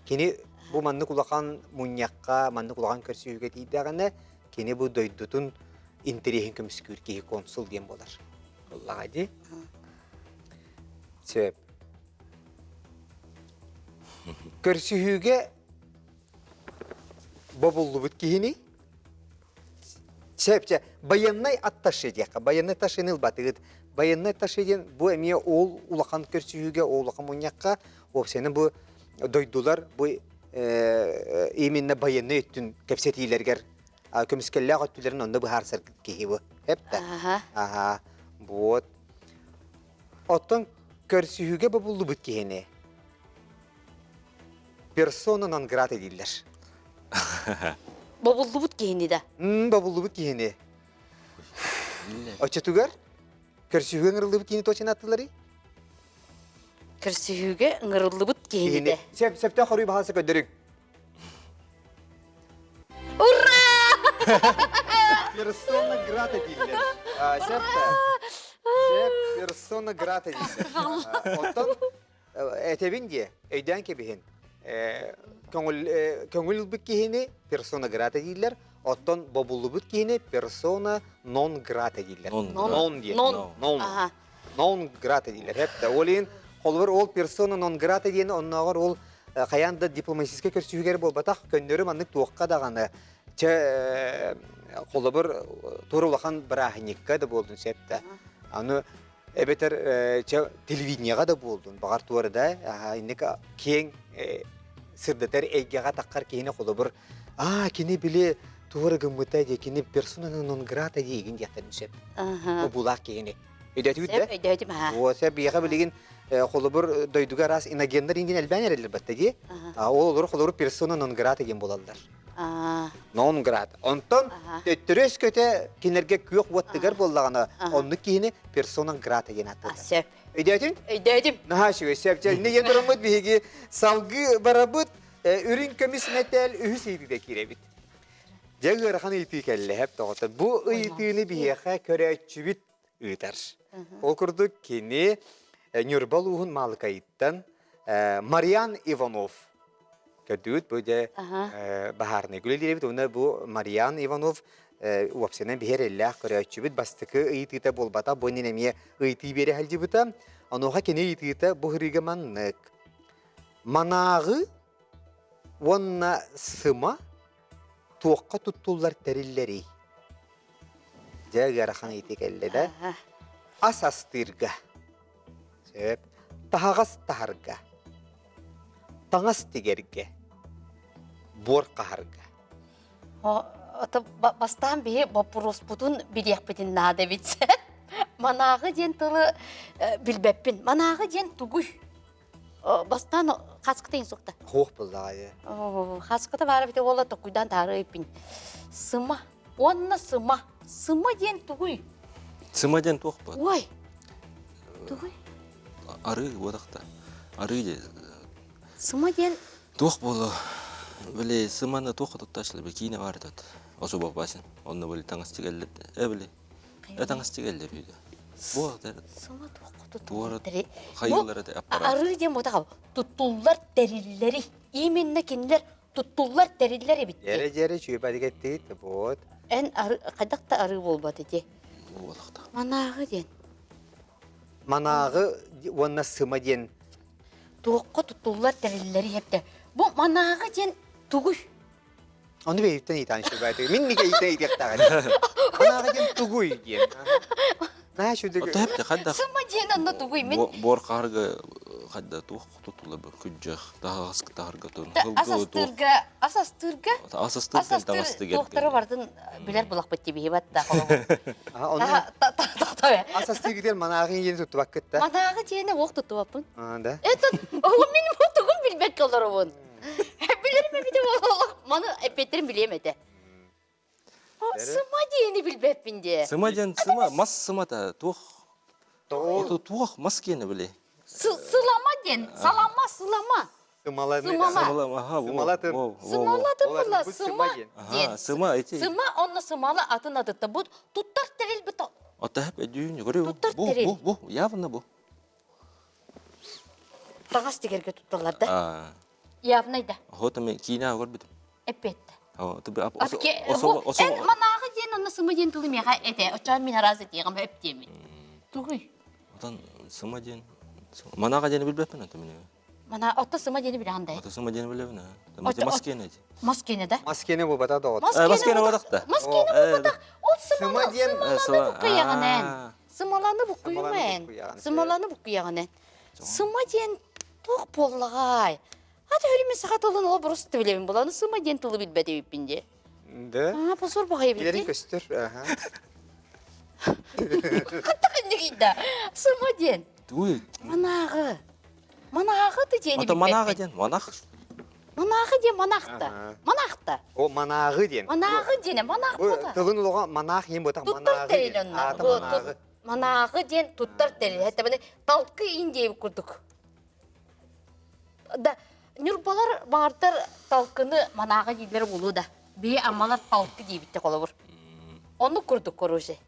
Speaker 1: Кини бу маннык улахан мунньахха, маннык улахан көрсүһүүгэ тиийдэҕинэ, кини бу дойдутун интэриэһин көмүскүүр киһи консул диэн буолар. Буоллаҕа дии. Сөп. Көрсүһүүгэ бобуллубут киһини Сөп, чэ, байыаннай атташе диэххэ. Байыаннай атташены ылбатыгыт. Байыаннай атташе диэн бу эмиэ ол улахан көрсүһүүгэ, ол улахан мунньахха, уопсайынан бу дойдулар бу именно байыаннай өттүн кэпсэтиилэригэр көмүскэллээх өттүлэрин онно быһаарсар киһи бу. Эптэ. Аха. Вот. Оттон көрсүһүүгэ бобуллубут киһини персона нон грата дииллэр.
Speaker 2: Бобуллубут киһини да?
Speaker 1: Бобуллубут киһини. Оччотугар көрсүһүүгэ ыҥырыллыбыт киһини точно аттыларый?
Speaker 2: Көрсүһүүгэ ыҥырыллыбыт киһини да.
Speaker 1: Сөп, сөптөөх хоруй баһаалса көрдөрүҥ.
Speaker 2: Ура!
Speaker 1: Персона грата дииллэр. Сөп Сөп, персона грата дииллэр. Оттон этэбин диэ, өйдөөн кэбиһин. Көҥүл көҥүл ылбыт киһини персона грата дииллэр, оттон бобуллубут киһини персона нон грата дииллэр.
Speaker 3: Non
Speaker 1: диэн. Non. Non грата дииллэр. Хэп Ол иһин холобур ол персона нон грата диэн оннооҕор ол хайаан да дипломатическай көрсүһүүгэр буолбатах, көннөрү маннык туохха даҕаны чэ холобур тур улахан бырааһынньыкка да буолдун сөп да. Аны эбэтэр чэ телевидениеҕа да буолдун, баҕар туора да инник киэҥ сырдатар эйгэҕэ таххар киһини холобур аа кини били туора гыммыта дии кини персона нон грата диигин диэхтэрин сөп. Бу булаах киһини. Өйдөөтүгүт да?
Speaker 2: Өйдөөтүм аха.
Speaker 1: О, сөп биэхэ билигин холобур дойдуга араас иногеннар ингин элбээн эрэллэр батта дии. Ол олору холобур персона нон грата диэн буолаллар. Нон грата. Онтон төттөрү өскөтө кинилэргэ күөх уоттыгар буоллаҕына, оннук киһини персона грата диэн ааттыыллар.
Speaker 2: Сөп.
Speaker 1: Өйдөөтүҥ?
Speaker 2: Өйдөөтүм.
Speaker 1: Наһаа үчүгэй. Сөп. Чэ, инньэ диэн тураммыт биһиги салгыы барабыт. Үрүҥ көмүс мэтээл үһүс ыйытыыта киирэбит. Дьэ ыарахан ыйытыы кэллэ, хэп тоҕото. Бу ыйытыыны биһиэхэ көрөөччүбүт ыытар. Ол курдук кини Ньурба улууһун Маалыкайыттан Марьян Иванов көрдүгүт бу дьэ баһаарынай үлэлиир уонна бу Марьян Иванов уопсайынан биһиэр эллээх көрөөччүбүт бастакы ыйытыыта буолбата бу иннин эмиэ ыйытыы биэрэ сылдьыбыта. Онуоха кини ыйытыыта бу ырыыга маннык. Манааҕы уонна сыма туохха туттуллар тэриллэрий? Дьэ ыарахан ыйытыы кэллэ да. Ас астыырга. Сөп. Таһаҕас таһарга. Таҥас тигэргэ. Буор хаһарга.
Speaker 2: Ото бастаан биһи боппуруоспутун билиэхпитин наада эбит. Манааҕы диэн тылы билбэппин. Манааҕы диэн тугуй? Бастаан хаскыта инсукта.
Speaker 1: Хуох буллаҕа
Speaker 2: Хаскыта баара бите уола токуйдаан таары ыйпин. Сыма. Уонна сыма. Сыма диэн тугуй?
Speaker 3: Сыма диэн туох бу?
Speaker 2: Ой. Тугуй?
Speaker 3: Арыы буотахта. Арыы диэн.
Speaker 2: Сыма диэн
Speaker 3: Туох буолуо? Били сыманы туох туттаачылар киинэ баар этэ. Особо басын. Онно били таҥас тигэллэр. Э били Таҥас тигэллэр үһү. Бу
Speaker 2: Сыма туохха
Speaker 3: Туора
Speaker 2: туттуллар
Speaker 3: хайыылар этэ аппарат.
Speaker 2: Арыы диэн буотаҕа туттуллар тэриллэри. Именно кинилэр туттуллар тэриллэр эбит.
Speaker 1: Дьэрэ дьэрэ чүөпэтик эттигит вот.
Speaker 2: Эн ары хайдах да арыы буолбат ити.
Speaker 3: Буолахта.
Speaker 2: Манааҕы диэн.
Speaker 1: Манааҕы уонна сыма диэн
Speaker 2: Туохха туттуллар тэриллэри хэптэ. Бу манааҕы диэн тугуй?
Speaker 1: Ону бэйиттэн ыйытаан сүбээтэ. Мин мигэ ыйыта ыйытыахтаах этим. Манааҕы диэн тугуй диэн. Наһаа сүдүг.
Speaker 3: Ото хэпте хайдах
Speaker 2: Сыма диэн онно тугуй мин
Speaker 3: буор хаһарга хайда туох тутулар бу күдьэх таһаҕас таһарга тун
Speaker 2: ас астыырга ас астыырга
Speaker 3: ас астыырга
Speaker 2: ас астыыр туохтары бардын билэр булахпыт тибиһи батта
Speaker 1: Ас астыыр манааҕы диэн туттубаккыт да
Speaker 2: Манааҕы диэни уох туттубаппын.
Speaker 1: Да.
Speaker 2: Это мин тугун билбэккэ олоробун. Билэрим эбитэ буолуох. Маны эппиэттерин билиэм этэ. Сыма диэни билбэппин диэ.
Speaker 3: Сыма диэн сыма мас сымата туох туох мас киэнэ били.
Speaker 2: Сылама диэн салама сылама.
Speaker 1: Сымаланы.
Speaker 2: Сымала.
Speaker 1: Сымалатын.
Speaker 2: Сымалатын була сыма диэн.
Speaker 3: Сыма эти.
Speaker 2: Сыма онно сымала атын атытта. Бу туттар тэрил бу
Speaker 3: Ата хеп эдүүн көрү.
Speaker 2: Туттар
Speaker 3: Бу
Speaker 2: тэрил.
Speaker 3: бу бу явно бу.
Speaker 2: Таҥас тигэргэ тутталлар да. Явнай да.
Speaker 3: Хото мен киинэ көрбүтүм.
Speaker 2: Эппиэттэ.
Speaker 3: Эн
Speaker 2: Эн манааҕы диэн онно сыма диэн тылы миэхэ этэ. Оччоон мин араас этиэҕим өп диэмин. Тугуй?
Speaker 3: Отон сыма диэн манааҕа диэни билбэппин ото мин.
Speaker 2: Мана отто сыма диэни билэҕин да.
Speaker 3: Ото сыма диэни билэбин. Мас киэнэ.
Speaker 2: Мас киэнэ да?
Speaker 1: Мас киэнэ буолбатах доҕот.
Speaker 3: Мас киэнэ буолбатах да.
Speaker 2: Мас киэнэ буолбатах. Ол сымала сымаланы буккуйаҕын эн. Сымаланы буккуйума эн. Сымаланы буккуйаҕын эн. Сыма диэн туох буоллаҕай? Ата өрүмү саха тылын ол просто билэбин буланы сыма диэн тылы билбэт эбиппин дии.
Speaker 1: Да.
Speaker 2: Аа, позор баҕайы
Speaker 1: Билэрин
Speaker 2: эбит.
Speaker 1: көстөр. Аха.
Speaker 2: Хаттах иннигийда. Сыма диэн.
Speaker 3: Туй.
Speaker 2: Манааҕы. Манааҕы ты диэни
Speaker 3: Ото манааҕы
Speaker 2: билбэппин.
Speaker 3: диэн манах.
Speaker 2: Манааҕы диэн манахта.
Speaker 1: Аха.
Speaker 2: Манахта.
Speaker 1: О манааҕы диэн.
Speaker 2: Манааҕы диэн манах
Speaker 1: Бу
Speaker 2: бута.
Speaker 1: тылын олоҕо манаах диэн буотах
Speaker 2: Туттар
Speaker 1: манааҕы
Speaker 2: тэрил
Speaker 1: диэн.
Speaker 2: онно.
Speaker 1: Аата
Speaker 2: Бу
Speaker 1: манааҕы.
Speaker 2: Манааҕы диэн туттар тэрил. Хэтэбини талкы ин диэбит курдук. Да, Ньурбалар баҕардар талкыны манааҕа дииллэр буолуо да. Биһи аммалар талкы диэбиттэ холобур. Оннук курдук короче.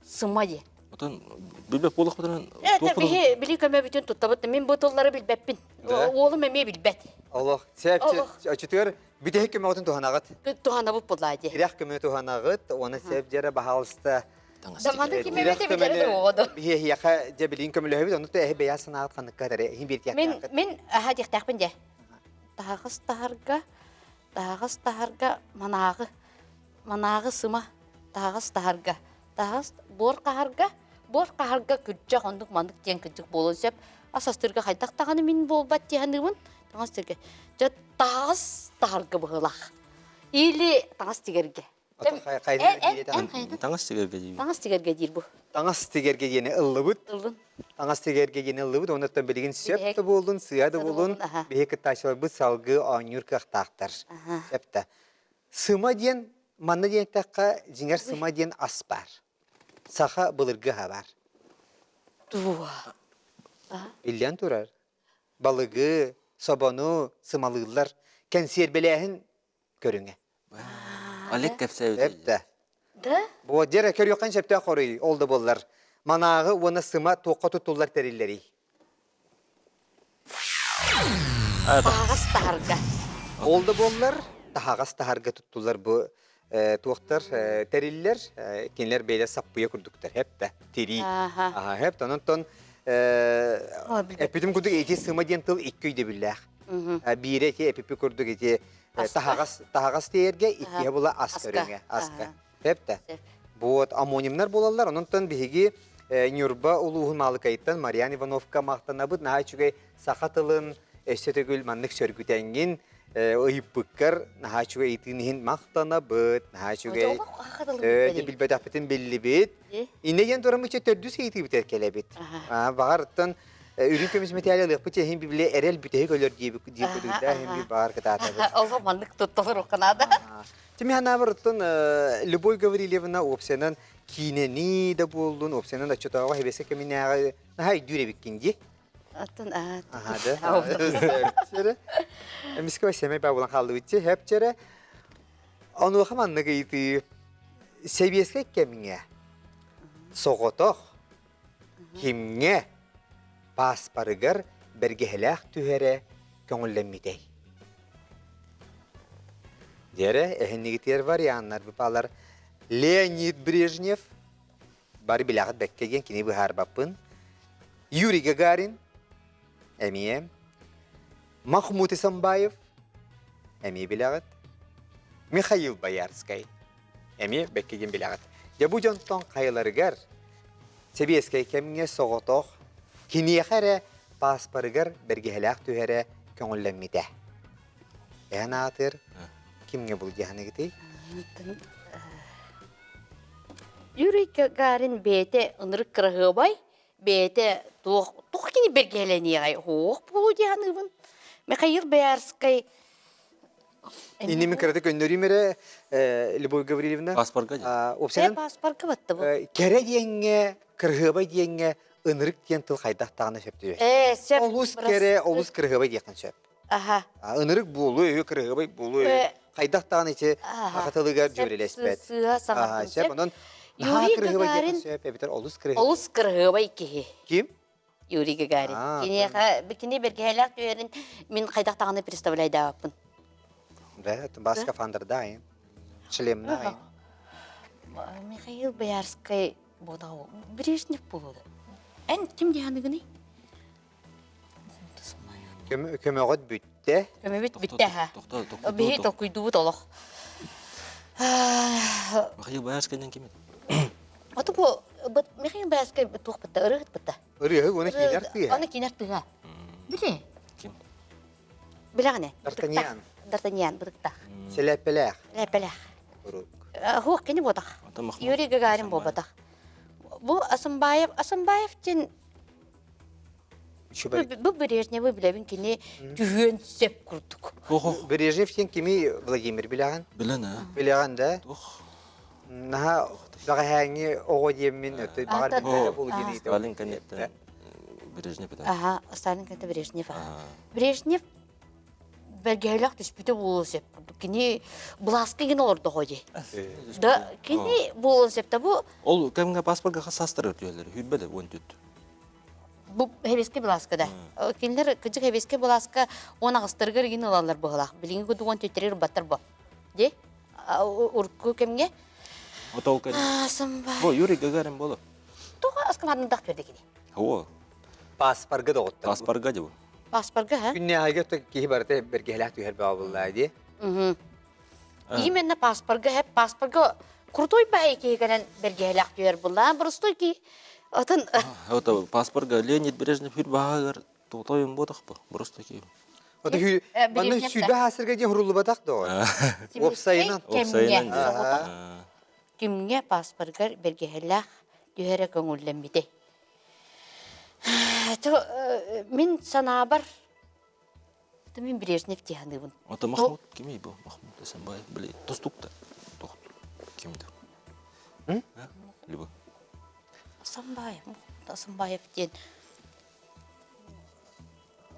Speaker 2: Сыма диэн.
Speaker 3: Отон билбэт буоллахпытынан
Speaker 2: Это биһи били көмөбүтүн туттабыт. Мин бу тыллары билбэппин. Уолум эмиэ билбэт.
Speaker 1: Олох сеп очутугар бүтэһик көмөҕүтүн туһанаҕыт.
Speaker 2: Туһанабыт буоллаа дии.
Speaker 1: Тирэх көмө туһанаҕыт, уонна сеп дьэрэ баһаалыста
Speaker 2: Даманы ким эмэтэ билэрэ да оҕо да.
Speaker 1: Биһиэхэ дьэ билин көмөлөһөбүт, ону эһи бэйэ санааҕыт ханныкка этэри иһин
Speaker 2: биэртиэхтээххит. Мин мин аха диэхтээхпин дьэ. Таһаҕас таһарга, таһаҕас таһарга манааҕы, манааҕы сыма, таһаҕас таһарга, таһаҕас буор хаһарга, буор хаһарга күрдьэх оннук маннык диэн кырдьык буолуон сөп. Ас астыырга хайдах даҕаны мин буолбат дии саныыбын. Таҥас тигэргэ. Дьэ таһаҕас таһарга быһыылаах. Или таҥас тигэргэ.
Speaker 3: Таҥас тигэргэ диир.
Speaker 2: Таҥас тигэргэ диир бу.
Speaker 1: Таҥас тигэргэ диэни ыллыбыт.
Speaker 2: Ыллын.
Speaker 1: Таҥас тигэргэ диэни ыллыбыт. Онуттан билигин сөп да буоллун, сыа да буоллун, биһи кыттааччыларбыт салгыы оонньуур кыахтаахтар. Сөп да. Сыма диэн, манна диэн эттэххэ, дьиҥэр сыма диэн ас баар. Саха былыргы аһа баар.
Speaker 2: Туо.
Speaker 1: Биллэн турар. Балыгы, собону сымалыыллар. Кэнсиэрбэлээһин көрүҥэ.
Speaker 3: Олег кэпсээбит.
Speaker 1: Эптэ.
Speaker 2: Да?
Speaker 1: Бу дьэрэ көрүөххэ сөптөөх хоруй ол да буоллар. Манааҕы уонна сыма туохха туттуллар тэриллэрий?
Speaker 2: Таһаҕас таһарга.
Speaker 1: Ол да буоллар таһаҕас таһарга туттуллар бу туохтар тэриллэр кинилэр бэйэлэр саппыйа курдуктар хэп тирии аха хэп онтон эппитим курдук ити сыма диэн тыл икки өйдөбүллээх биирэ ити эпипи курдук ити таһаҕас таһаҕас тиэйэргэ иккиһэ була ас көрүҥэ аска Тэптэ. Вот амонимнар буолаллар. Онон биһиги Ньурба улууһун Маалыкайыттан Марьян Ивановка махтанабыт. Наһаа үчүгэй саха тылын өссө төгүл маннык сөргүтэҥҥин ыйыппыккар наһаа үчүгэй ыйытыын иһин махтанабыт. Наһаа үчүгэй. Билбэтэхпитин биллибит. Иннэ диэн тураммычча төрдүс ыйытыыбытыгар кэлэбит. Баҕар, үрүҥ көмүс мэтээли ылыахпыт иһин бибилэ эрэл бүтэһик өлөр диэбит диир баҕар кытаатабыт.
Speaker 2: Ол маннык тутталар наада.
Speaker 1: Тими санаабар оттон Любовь Гаврильевна уопсайынан киинэни да буоллун, уопсайынан оччотооҕу хэбиэсэ кэминээҕи наһаа өйдүүр эбиккин дии.
Speaker 2: Оттон
Speaker 1: Аха да. Чэрэ. Эмискэ сэмэй баа буолан хааллыбыт хэп чэрэ. Онуоха маннык ыйытыы сэбиэскэй кэмҥэ соҕотох кимҥэ пааспарыгар бэргэһэлээх түһэрэ көҥүллэммитэй? Дьэрэ, эһиннигитигэр варианнар быпалар Леонид Брежнев, бары билэҕит бэккэ диэн кини быһаарбаппын, Юрий Гагарин, эмиэ, Махмуд Исамбаев, эмиэ билэҕит, Михаил Боярскай, эмиэ бэккэ диэн билэҕит. Дьэ бу дьонтон хайаларыгар сэбиэскэй кэмҥэ соҕотох киниэхэ эрэ пааспарыгар бэргэһэлээх түһэрэ көҥүллэммитэ. Эн аатыр кимҥэ былдьаһаныгытый?
Speaker 2: Юрий Гагарин бэйэтэ ынырык кыраһыабай, бэйэтэ туох туох кини бэргэһэлэниэҕэй суох буолуо дии саныыбын. Михаил Боярскай
Speaker 1: Инни мин кыратык көннөрүүм эрэ Любовь Гаврильевна.
Speaker 3: Паспорга дии.
Speaker 1: Уопсайынан
Speaker 2: паспорга батта бу.
Speaker 1: Кэрэ диэҥҥэ, кырыһыабай диэҥҥэ ынырык диэн тыл хайдах даҕаны сөп түбэс.
Speaker 2: Ээ, сөп.
Speaker 1: Олус кэрэ, олус кырыһыабай диэххин сөп.
Speaker 2: Аха.
Speaker 1: Ынырык буолуо үһү, кырыһыабай буолуо үһү. Хайдах даҕаны ити аха тылыгар дьүөрэлэспэт.
Speaker 2: Сыыһа саҥардым
Speaker 1: сөп. Онон наһаа кырыһыабай диэххин сөп, эбэтэр олус кырыһыабай.
Speaker 2: Олус кырыһыабай киһи.
Speaker 1: Ким?
Speaker 2: Юрий Гагарин. Киниэхэ кини бэргэһэлээх түһэрин мин хайдах даҕаны представляйдаабаппын.
Speaker 1: Да, бас скафандрдаайын, шлемнаайын.
Speaker 2: Михаил Боярскай буолуо, Брежнев буолуо. Эн ким диэханыгыный?
Speaker 1: Көмөҕөт бүттэ.
Speaker 2: Көмөбүт бүттэ ха. Биһи толкуйдуубут олох.
Speaker 3: Михаил Боярскай ким
Speaker 2: Ото бу Михаил Боярскай туох бытта, ырыһыт бытта.
Speaker 1: Ырыаһы уонна киинэр тыа.
Speaker 2: Аны киинэр тыа. Биле.
Speaker 3: Ким?
Speaker 2: Билэҕине.
Speaker 1: Д'Артаньян.
Speaker 2: Д'Артаньян бытыктаах.
Speaker 1: Сэлээппэлээх.
Speaker 2: Сэлээппэлээх.
Speaker 1: Урук.
Speaker 2: Хуох кини буотах. Юрий Гагарин буолбатах. Бу Асымбаев, Асымбаев диэн Бу Брежневы билэбин кини түһүөн сөп курдук.
Speaker 1: Брежнев диэн кими Владимир билэҕин?
Speaker 3: Билэн аа.
Speaker 1: Билэҕин да? Наһаа бэҕэһээҥҥи оҕо диэммин өттө баҕар билбэтэ буолу диэн ыйытабын.
Speaker 3: Сталин кэнниттэн Брежнев этэ.
Speaker 2: Аха, Сталин кэнниттэн Брежнев. Брежнев. Бэргэһэлээх түспүтэ буолуон сөп. Кини былааска гин олордоҕо дии. Да кини буолуон сөп да бу
Speaker 3: Ол кэмҥэ паспорга хас саастар өртүөллэр? Хүрбэ да 14.
Speaker 2: Бу хэбиэскэ былааска да. Кинилэр кыдьык хэбиэскэ былааска 18-тарыгар игин ылаллар быһылаах. Билиҥҥи курдук 14-тэри ырбаттар бо. Ди? Урукку кэмҥэ.
Speaker 3: Отол кэн. Бу Юрий Гагарин боло.
Speaker 2: Тоҕо аскамадындах түөрдэ кини?
Speaker 3: О.
Speaker 1: Паспорга доҕоттор.
Speaker 3: Паспорга дебу.
Speaker 2: Паспорга, ха?
Speaker 1: Күннээҕигэ киһи барыта бэргэһэлээх түһэр баҕабыллаа дии.
Speaker 2: Именно паспорга хэп паспорга крутой баай киһи кэлэн бэргэһэлээх түһэр буллаа простой киһи атын
Speaker 3: Это паспорга Леонид Брежнев хүр баһагар тотойун ботах бу просто киһи.
Speaker 1: Ото хүү манна сүүрбэ хаасырга диэн хуруллубатах доо. Уопсайынан.
Speaker 3: Уопсайынан.
Speaker 2: Кимҥэ паспоргар бэргэһэлээх түһэрэ көҥүллэммитэ. Мин санаабар Это мин Брежнев дии саныыбын.
Speaker 3: Ото Махмуд кимий бу? Махмуд Эсенбаев били тостукта. Тохт. Кимди? Либо.
Speaker 2: Асамбаев. Асамбаев диэн.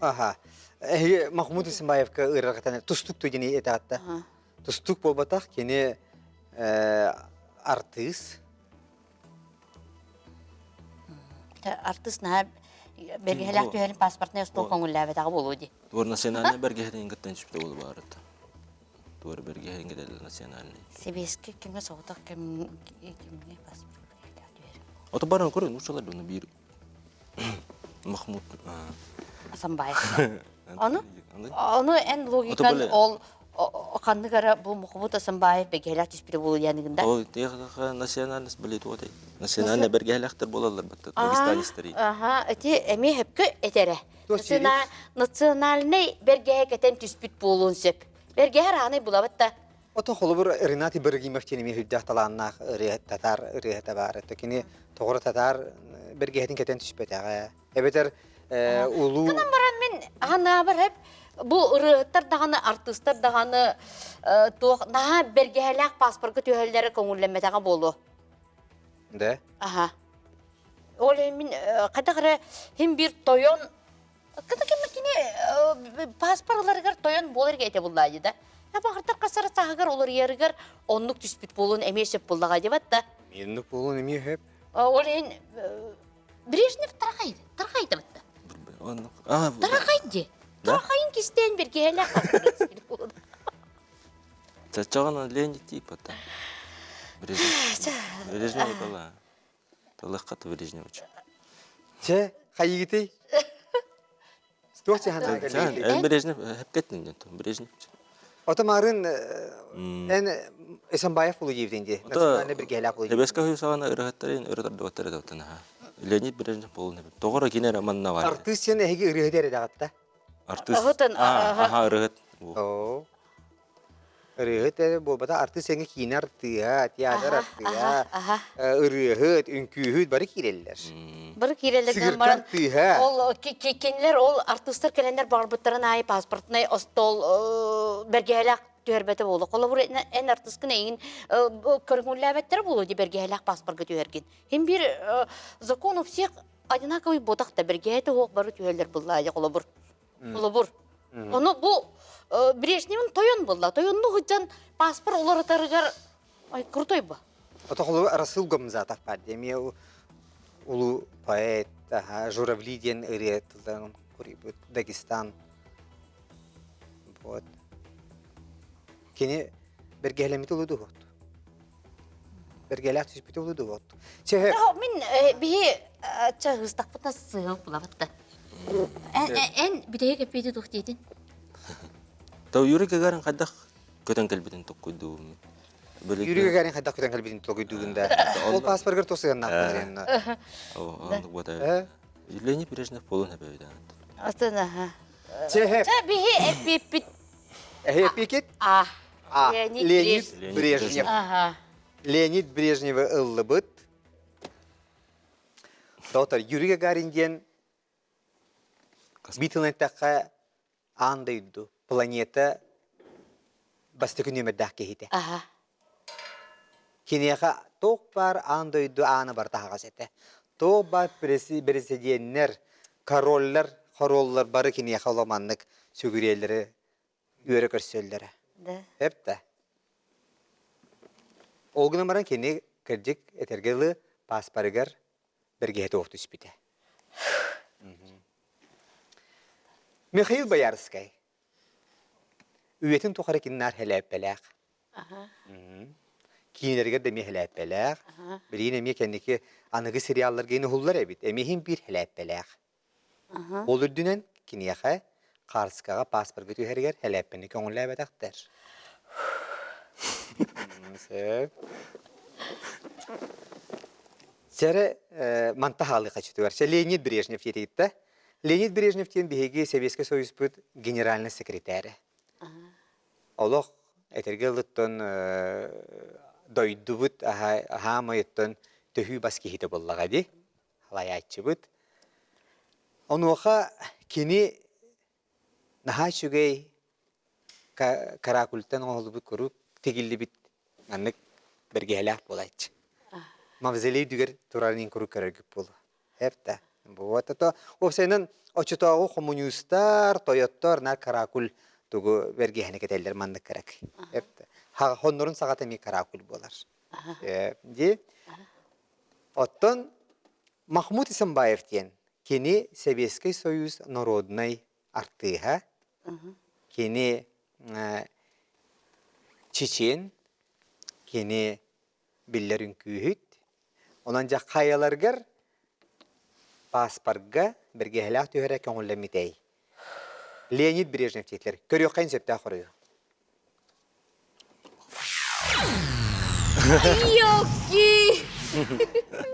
Speaker 1: Аха. Эһиги Махмуд Исенбаевка ырыргатан тустук диэн этаатта. Тустук буолбатах кини артыыс.
Speaker 2: Артыыс наһаа бэргэһэлээх түһэрин паспортнай остуол көҥүллээбэтэҕэ буолуо дии.
Speaker 3: Туор национальный бэргэһэтин кыттан түспүтэ буолу баарыт. Туор бэргэһэтин кытта национальный.
Speaker 2: Сэбиэскэй кэмҥэ соҕотох кэм кимҥэ паспорт бэргэһэлээх түһэрин.
Speaker 3: Ото баран көрөн нууччалар дуна биир Махмуд
Speaker 2: Асамбаев. Ону ону эн логикан ол ханнык эрэ бу Мухмут Асамбаев бэргэһэлээх түспүтэ буолуо диэныгын да?
Speaker 3: Ол национальность были туотай. Национальный бэргэһэлээхтэр буолаллар баттат дагестанецтар.
Speaker 2: Аха, ити эмиэ хөпкө этэрэ. Национальный бэргэһэ кэтэн түспүт буолуон сөп. Бэргэһэ раанай булабыт да.
Speaker 1: Ото холобур Ренат Ибрагимов диэн эмиэ үрдээх талааннаах ырыа татаар ырыаһыта баар. Кини тоҕо татаар бэргэһэтин кэтэн түспэтэҕэ. Эбэтэр улуу...
Speaker 2: Гынан баран мин анаабар эп бу ырыаһыттар даҕаны, артыыстар даҕаны туох наһаа бэргэһэлээх паспорга түһэллэрэ көҥүллэммэтэҕэ буолуо.
Speaker 1: Да?
Speaker 2: Аха. Ол иһин мин хайдах эрэ хим биир тойон кини паспор ыларыгар тойон буолар этэ буллаа да. Баҕардар хасара сааһыгар уларыйарыгар оннук түспүт буолуон эмиэ сөп буллаҕа дебат да.
Speaker 1: Оннук буолуон эмиэ сөп.
Speaker 2: Ол иһин Брежнев тарахай, тарахай да. Тарахай ди. Тарахайын кистээн бэргэһэлээх
Speaker 3: Чачаҕына Леонид типа там. Брежнев. Брежнев была. Талаххат Брежневич.
Speaker 1: Че, хайыгытый? Туох сыһана
Speaker 3: Эн Брежнев хепкеттин Брежнев.
Speaker 1: Ото марын эн Исамбаев улуйивдин ди. Национальный биргээлээх улуйивдин.
Speaker 3: Лебеска хүйсаҕана ырыһаттарын өрө тардыбаттар этэ аха. Леонид Брежнев болун эбит. Тоҕоро кини эрэ манна бар.
Speaker 1: Артыыс сен эһиги ырыһыт эрэ даҕатта.
Speaker 3: Артыыс. Аха ырыһыт.
Speaker 1: Оо. Ырыаһыт эрэ буолбата, артыыс эҥэ киинэ артыыһа, театр артыыһа, ырыаһыт, үҥкүүһүт бары киирэллэр.
Speaker 2: Бары киирэллэр
Speaker 1: Сыгырка
Speaker 2: баран
Speaker 1: артыыһа.
Speaker 2: ол кинилэр ол артыыстар кэлэннэр баҕарбыттарын аайы паспортнай остуол бэргэһэлээх түһэрбэтэ буолуо. Холобур, эн артыыскын эйигин көрүҥүллээбэттэрэ буолуо дии бэргэһэлээх паспорга түһэргин. Хим биир закон у всех одинаковый буотах да бэргэһэтэ суох бары түһэллэр буллаа холобур. Холобур. Ону бу Брежневин тойон булла. Тойонну сылдьан паспорт уларытарыгар ай крутой бу.
Speaker 1: Ото холобур Расул Гамзатов бар эмиэ улуу поэт, Журавли диэн ырыа тылларын курийбут Дагестан. Вот. Кини бэргэһэлэммит улуу дуһут. Бэргэлээх түспүтэ улуу дуһут. Чэ,
Speaker 2: Мин биһи ча ыстакпытна сыһыл булабыт да. Эн бүтэһик эппиэти туох диэтин?
Speaker 3: То Юрий Гагарин хайдах көтөн кэлбитин tokkуйдуум.
Speaker 1: Юрий Гагарин хайдах көтөн кэлбитин толкуйдуугун да. Ол паспоргар тосыганнаах
Speaker 3: Оннук Леонид Брежнев болун хэбэбит.
Speaker 2: Атын аха. Чэ биһи эппиэппит.
Speaker 1: Эһи эппиэкит?
Speaker 2: А.
Speaker 1: А. Леонид Брежнев.
Speaker 2: Ага.
Speaker 1: Леонид Брежневы ыллыбыт. Доктор Юрий Гагарин диэн биир тылынан эттэххэ аан дойду, планета бастакы нүөмэрдээх киһитэ.
Speaker 2: Аха.
Speaker 1: Киниэхэ туох баар аан дойду аана барыта аһаҕас этэ. Туох баар бэрэсидьиэннэр, короллар, хоруоллар бары киниэхэ оломаннык сүгүрүйэллэрэ. Үөрэ көрсөллөрө.
Speaker 2: Да.
Speaker 1: Эп да. Ол гынан баран кини кырдьык этэргэ дылы пааспарыгар бэргэһэ туох түспүтэ. Михаил Боярскай үйэтин тухары кининаар хэлээппэлээх. Киинэлэригэр да эмиэ хэлээппэлээх. Билигин эмиэ кэнники аныгы сериалларга ин уһуллар эбит. Эмиэ иһин биир хэлээппэлээх. Ол үрдүнэн киниэхэ хаарыскаҕа пааспарга түһэригэр хэлээппэни көҥүллээбэтэхтэр. Сөп. Сэрэ манта хаалыха чутугар. Леонид Брежнев диэтигиттэ. Леонид Брежнев диэн биһиги Сэбиэскэй Союзпут генеральный секретарэ. Олох этэргэ ылыттан дойдубут аһаамайыттан төһүү бас киһитэ буоллаҕа дии. Салайааччыбыт. Онуоха кини наһаа үчүгэй каракультан оҥоһуллубут куруук тигиллибит маннык бэргэһэлээх буолааччы. Мавзолей үрдүгэр турарын куруук көрөргүт буолуо. Эп да. Вот это уопсайынан оччотооҕу хомуньуустар, тойоттор наар каракуль тугу бэргэһэни кэтэллэр маннык кырак. Эп да. Хоннорун саҕата эмиэ каракуль буолар. Ди. Оттон Махмуд Исамбаев диэн кини Сэбиэскэй Союз народнай артыыһа. Кини чечен, кини биллэр үҥкүүһүт. Онон дьэ хайаларыгар пааспарга бэргэһэлээх түһэрэ көҥүллэммитэй. Леонид Брежнев диэтилэр. Көрүөххэйин сөптөөх хоруйу.
Speaker 2: Ёлки!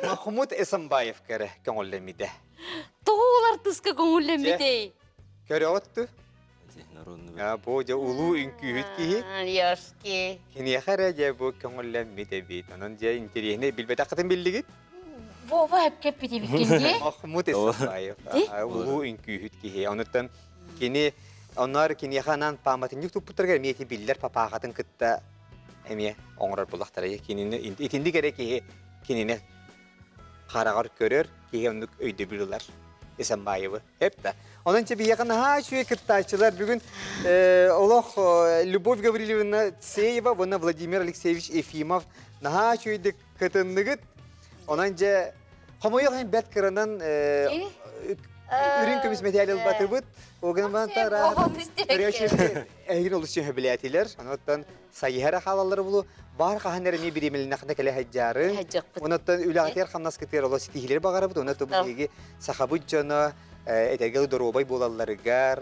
Speaker 1: Махмуд Эсамбаевка эрэ көҥүллэммитэ.
Speaker 2: Тоҕо ол артыска көҥүллэммитэй?
Speaker 1: Көрөҕүт ту? Бу дьэ улуу үҥкүүһүт киһи.
Speaker 2: Ёшки.
Speaker 1: Киниэхэ эрэ дьэ бу көҥүллэммит эбит. Онон дьэ интэриэһинэй билбэтэххитин биллигит?
Speaker 2: Вова эпкэппит эбиккин дии.
Speaker 1: Махмуд Эсамбаев улуу үҥкүүһүт киһи. Онуттан Кини онноор киниэхэ анаан пааматынньык туппуттарыгар эмиэ ити биллэр папаахатын кытта эмиэ оҥорор буллахтара. Кинини итинник эрэ киһи кинини хараҕар көрөр, киһи оннук өйдөбүл ылар. Исамбаевы. Эп да. Онон чэ биһиэхэ наһаа үчүгэй кыттааччылар бүгүн олох Любовь Гаврильевна Цеева уонна Владимир Алексеевич Ефимов наһаа үчүгэйдик кытынныгыт. Онон дьэ хомойуох иһин бэрт кыранан үрүҥ көмүс мэтээл ылбатыбыт. Ол гынан баран эһигин олус сөбүлээтилэр. Онуттан сайыһара хаалаллара булу баар хаһан эрэ эмиэ бириэмэлэнэххинэ кэлэ сылдьаарын. Онуттан үлэҕитигэр хамнаскытыгар олус ситиһиилэри баҕарабыт. Онон биһиги сахабыт дьоно этэргэ доруобай буолалларыгар,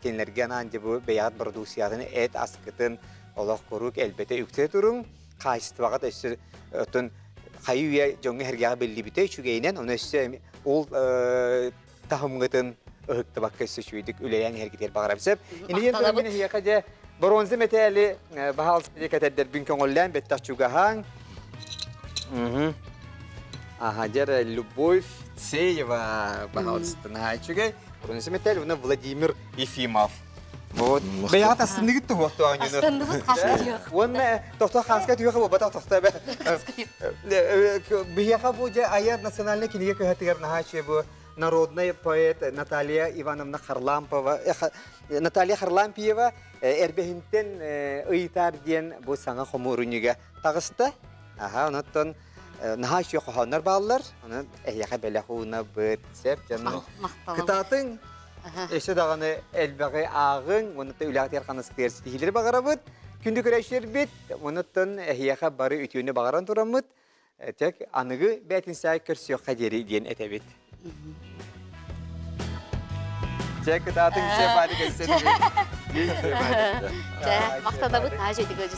Speaker 1: кинилэргэ анаан дьэ бу бэйэҕит бородууксуйаҕытын эт аскытын олох куруук элбэтэ үксэ туруҥ. Хаачыстыбаҕыт өссө оттон хайы-үйэ дьоҥҥо-сэргэҕэ биллибитэ үчүгэйинэн, ону өссө ол таһымҥытын ыһыктыбакка өссө үчүгэйдик үлэлээн иһэргитигэр баҕарабын. Сөп. Инигин туран эһиэхэ дьэ боруонса мэтээли баһаалыста кэтэрдэрбин көҥүллээн бэттэх чугаһааҥ. Аха, дьэ Любовь Цеева баһаалыста наһаа үчүгэй. Боруонса мэтээл уонна Владимир Ефимов. Вот. Бэйэҕит астынныгыт туһуохту оонньууну.
Speaker 2: Астынныбыт хаска түһүөх.
Speaker 1: Уонна тохто хааска түһүөх буолбатах тохто эбэ. Биһиэхэ бу дьэ айар национальнай кинигэ кыһатыгар наһаа үчүгэй бу народный поэт Наталья Ивановна Харлампова Наталья Харлампиева эрбэһинтэн ыйытаар диэн бу саҥа хомуурунньуга таҕыста. Аха, онуттан наһаа үчүгэй хоһооннор бааллар. Онон эһиэхэ бэлэх уунабыт. Сөп дьоно. Кытаатыҥ. Өссө даҕаны элбэҕи ааҕыҥ, уонна үлэҕитигэр ханаскытыгар ситиһиилэри баҕарабыт. Күндү көрөөччүлэрбит, онуттан эһиэхэ бары үтүөнү баҕаран тураммыт, тек аныгы бээтинсэҕэ көрсүөххэ диэри диэн этэбит. Чэ, кытаатыҥ, чэ, баады
Speaker 2: Чэ, махтанабыт, наһаа үчүгэй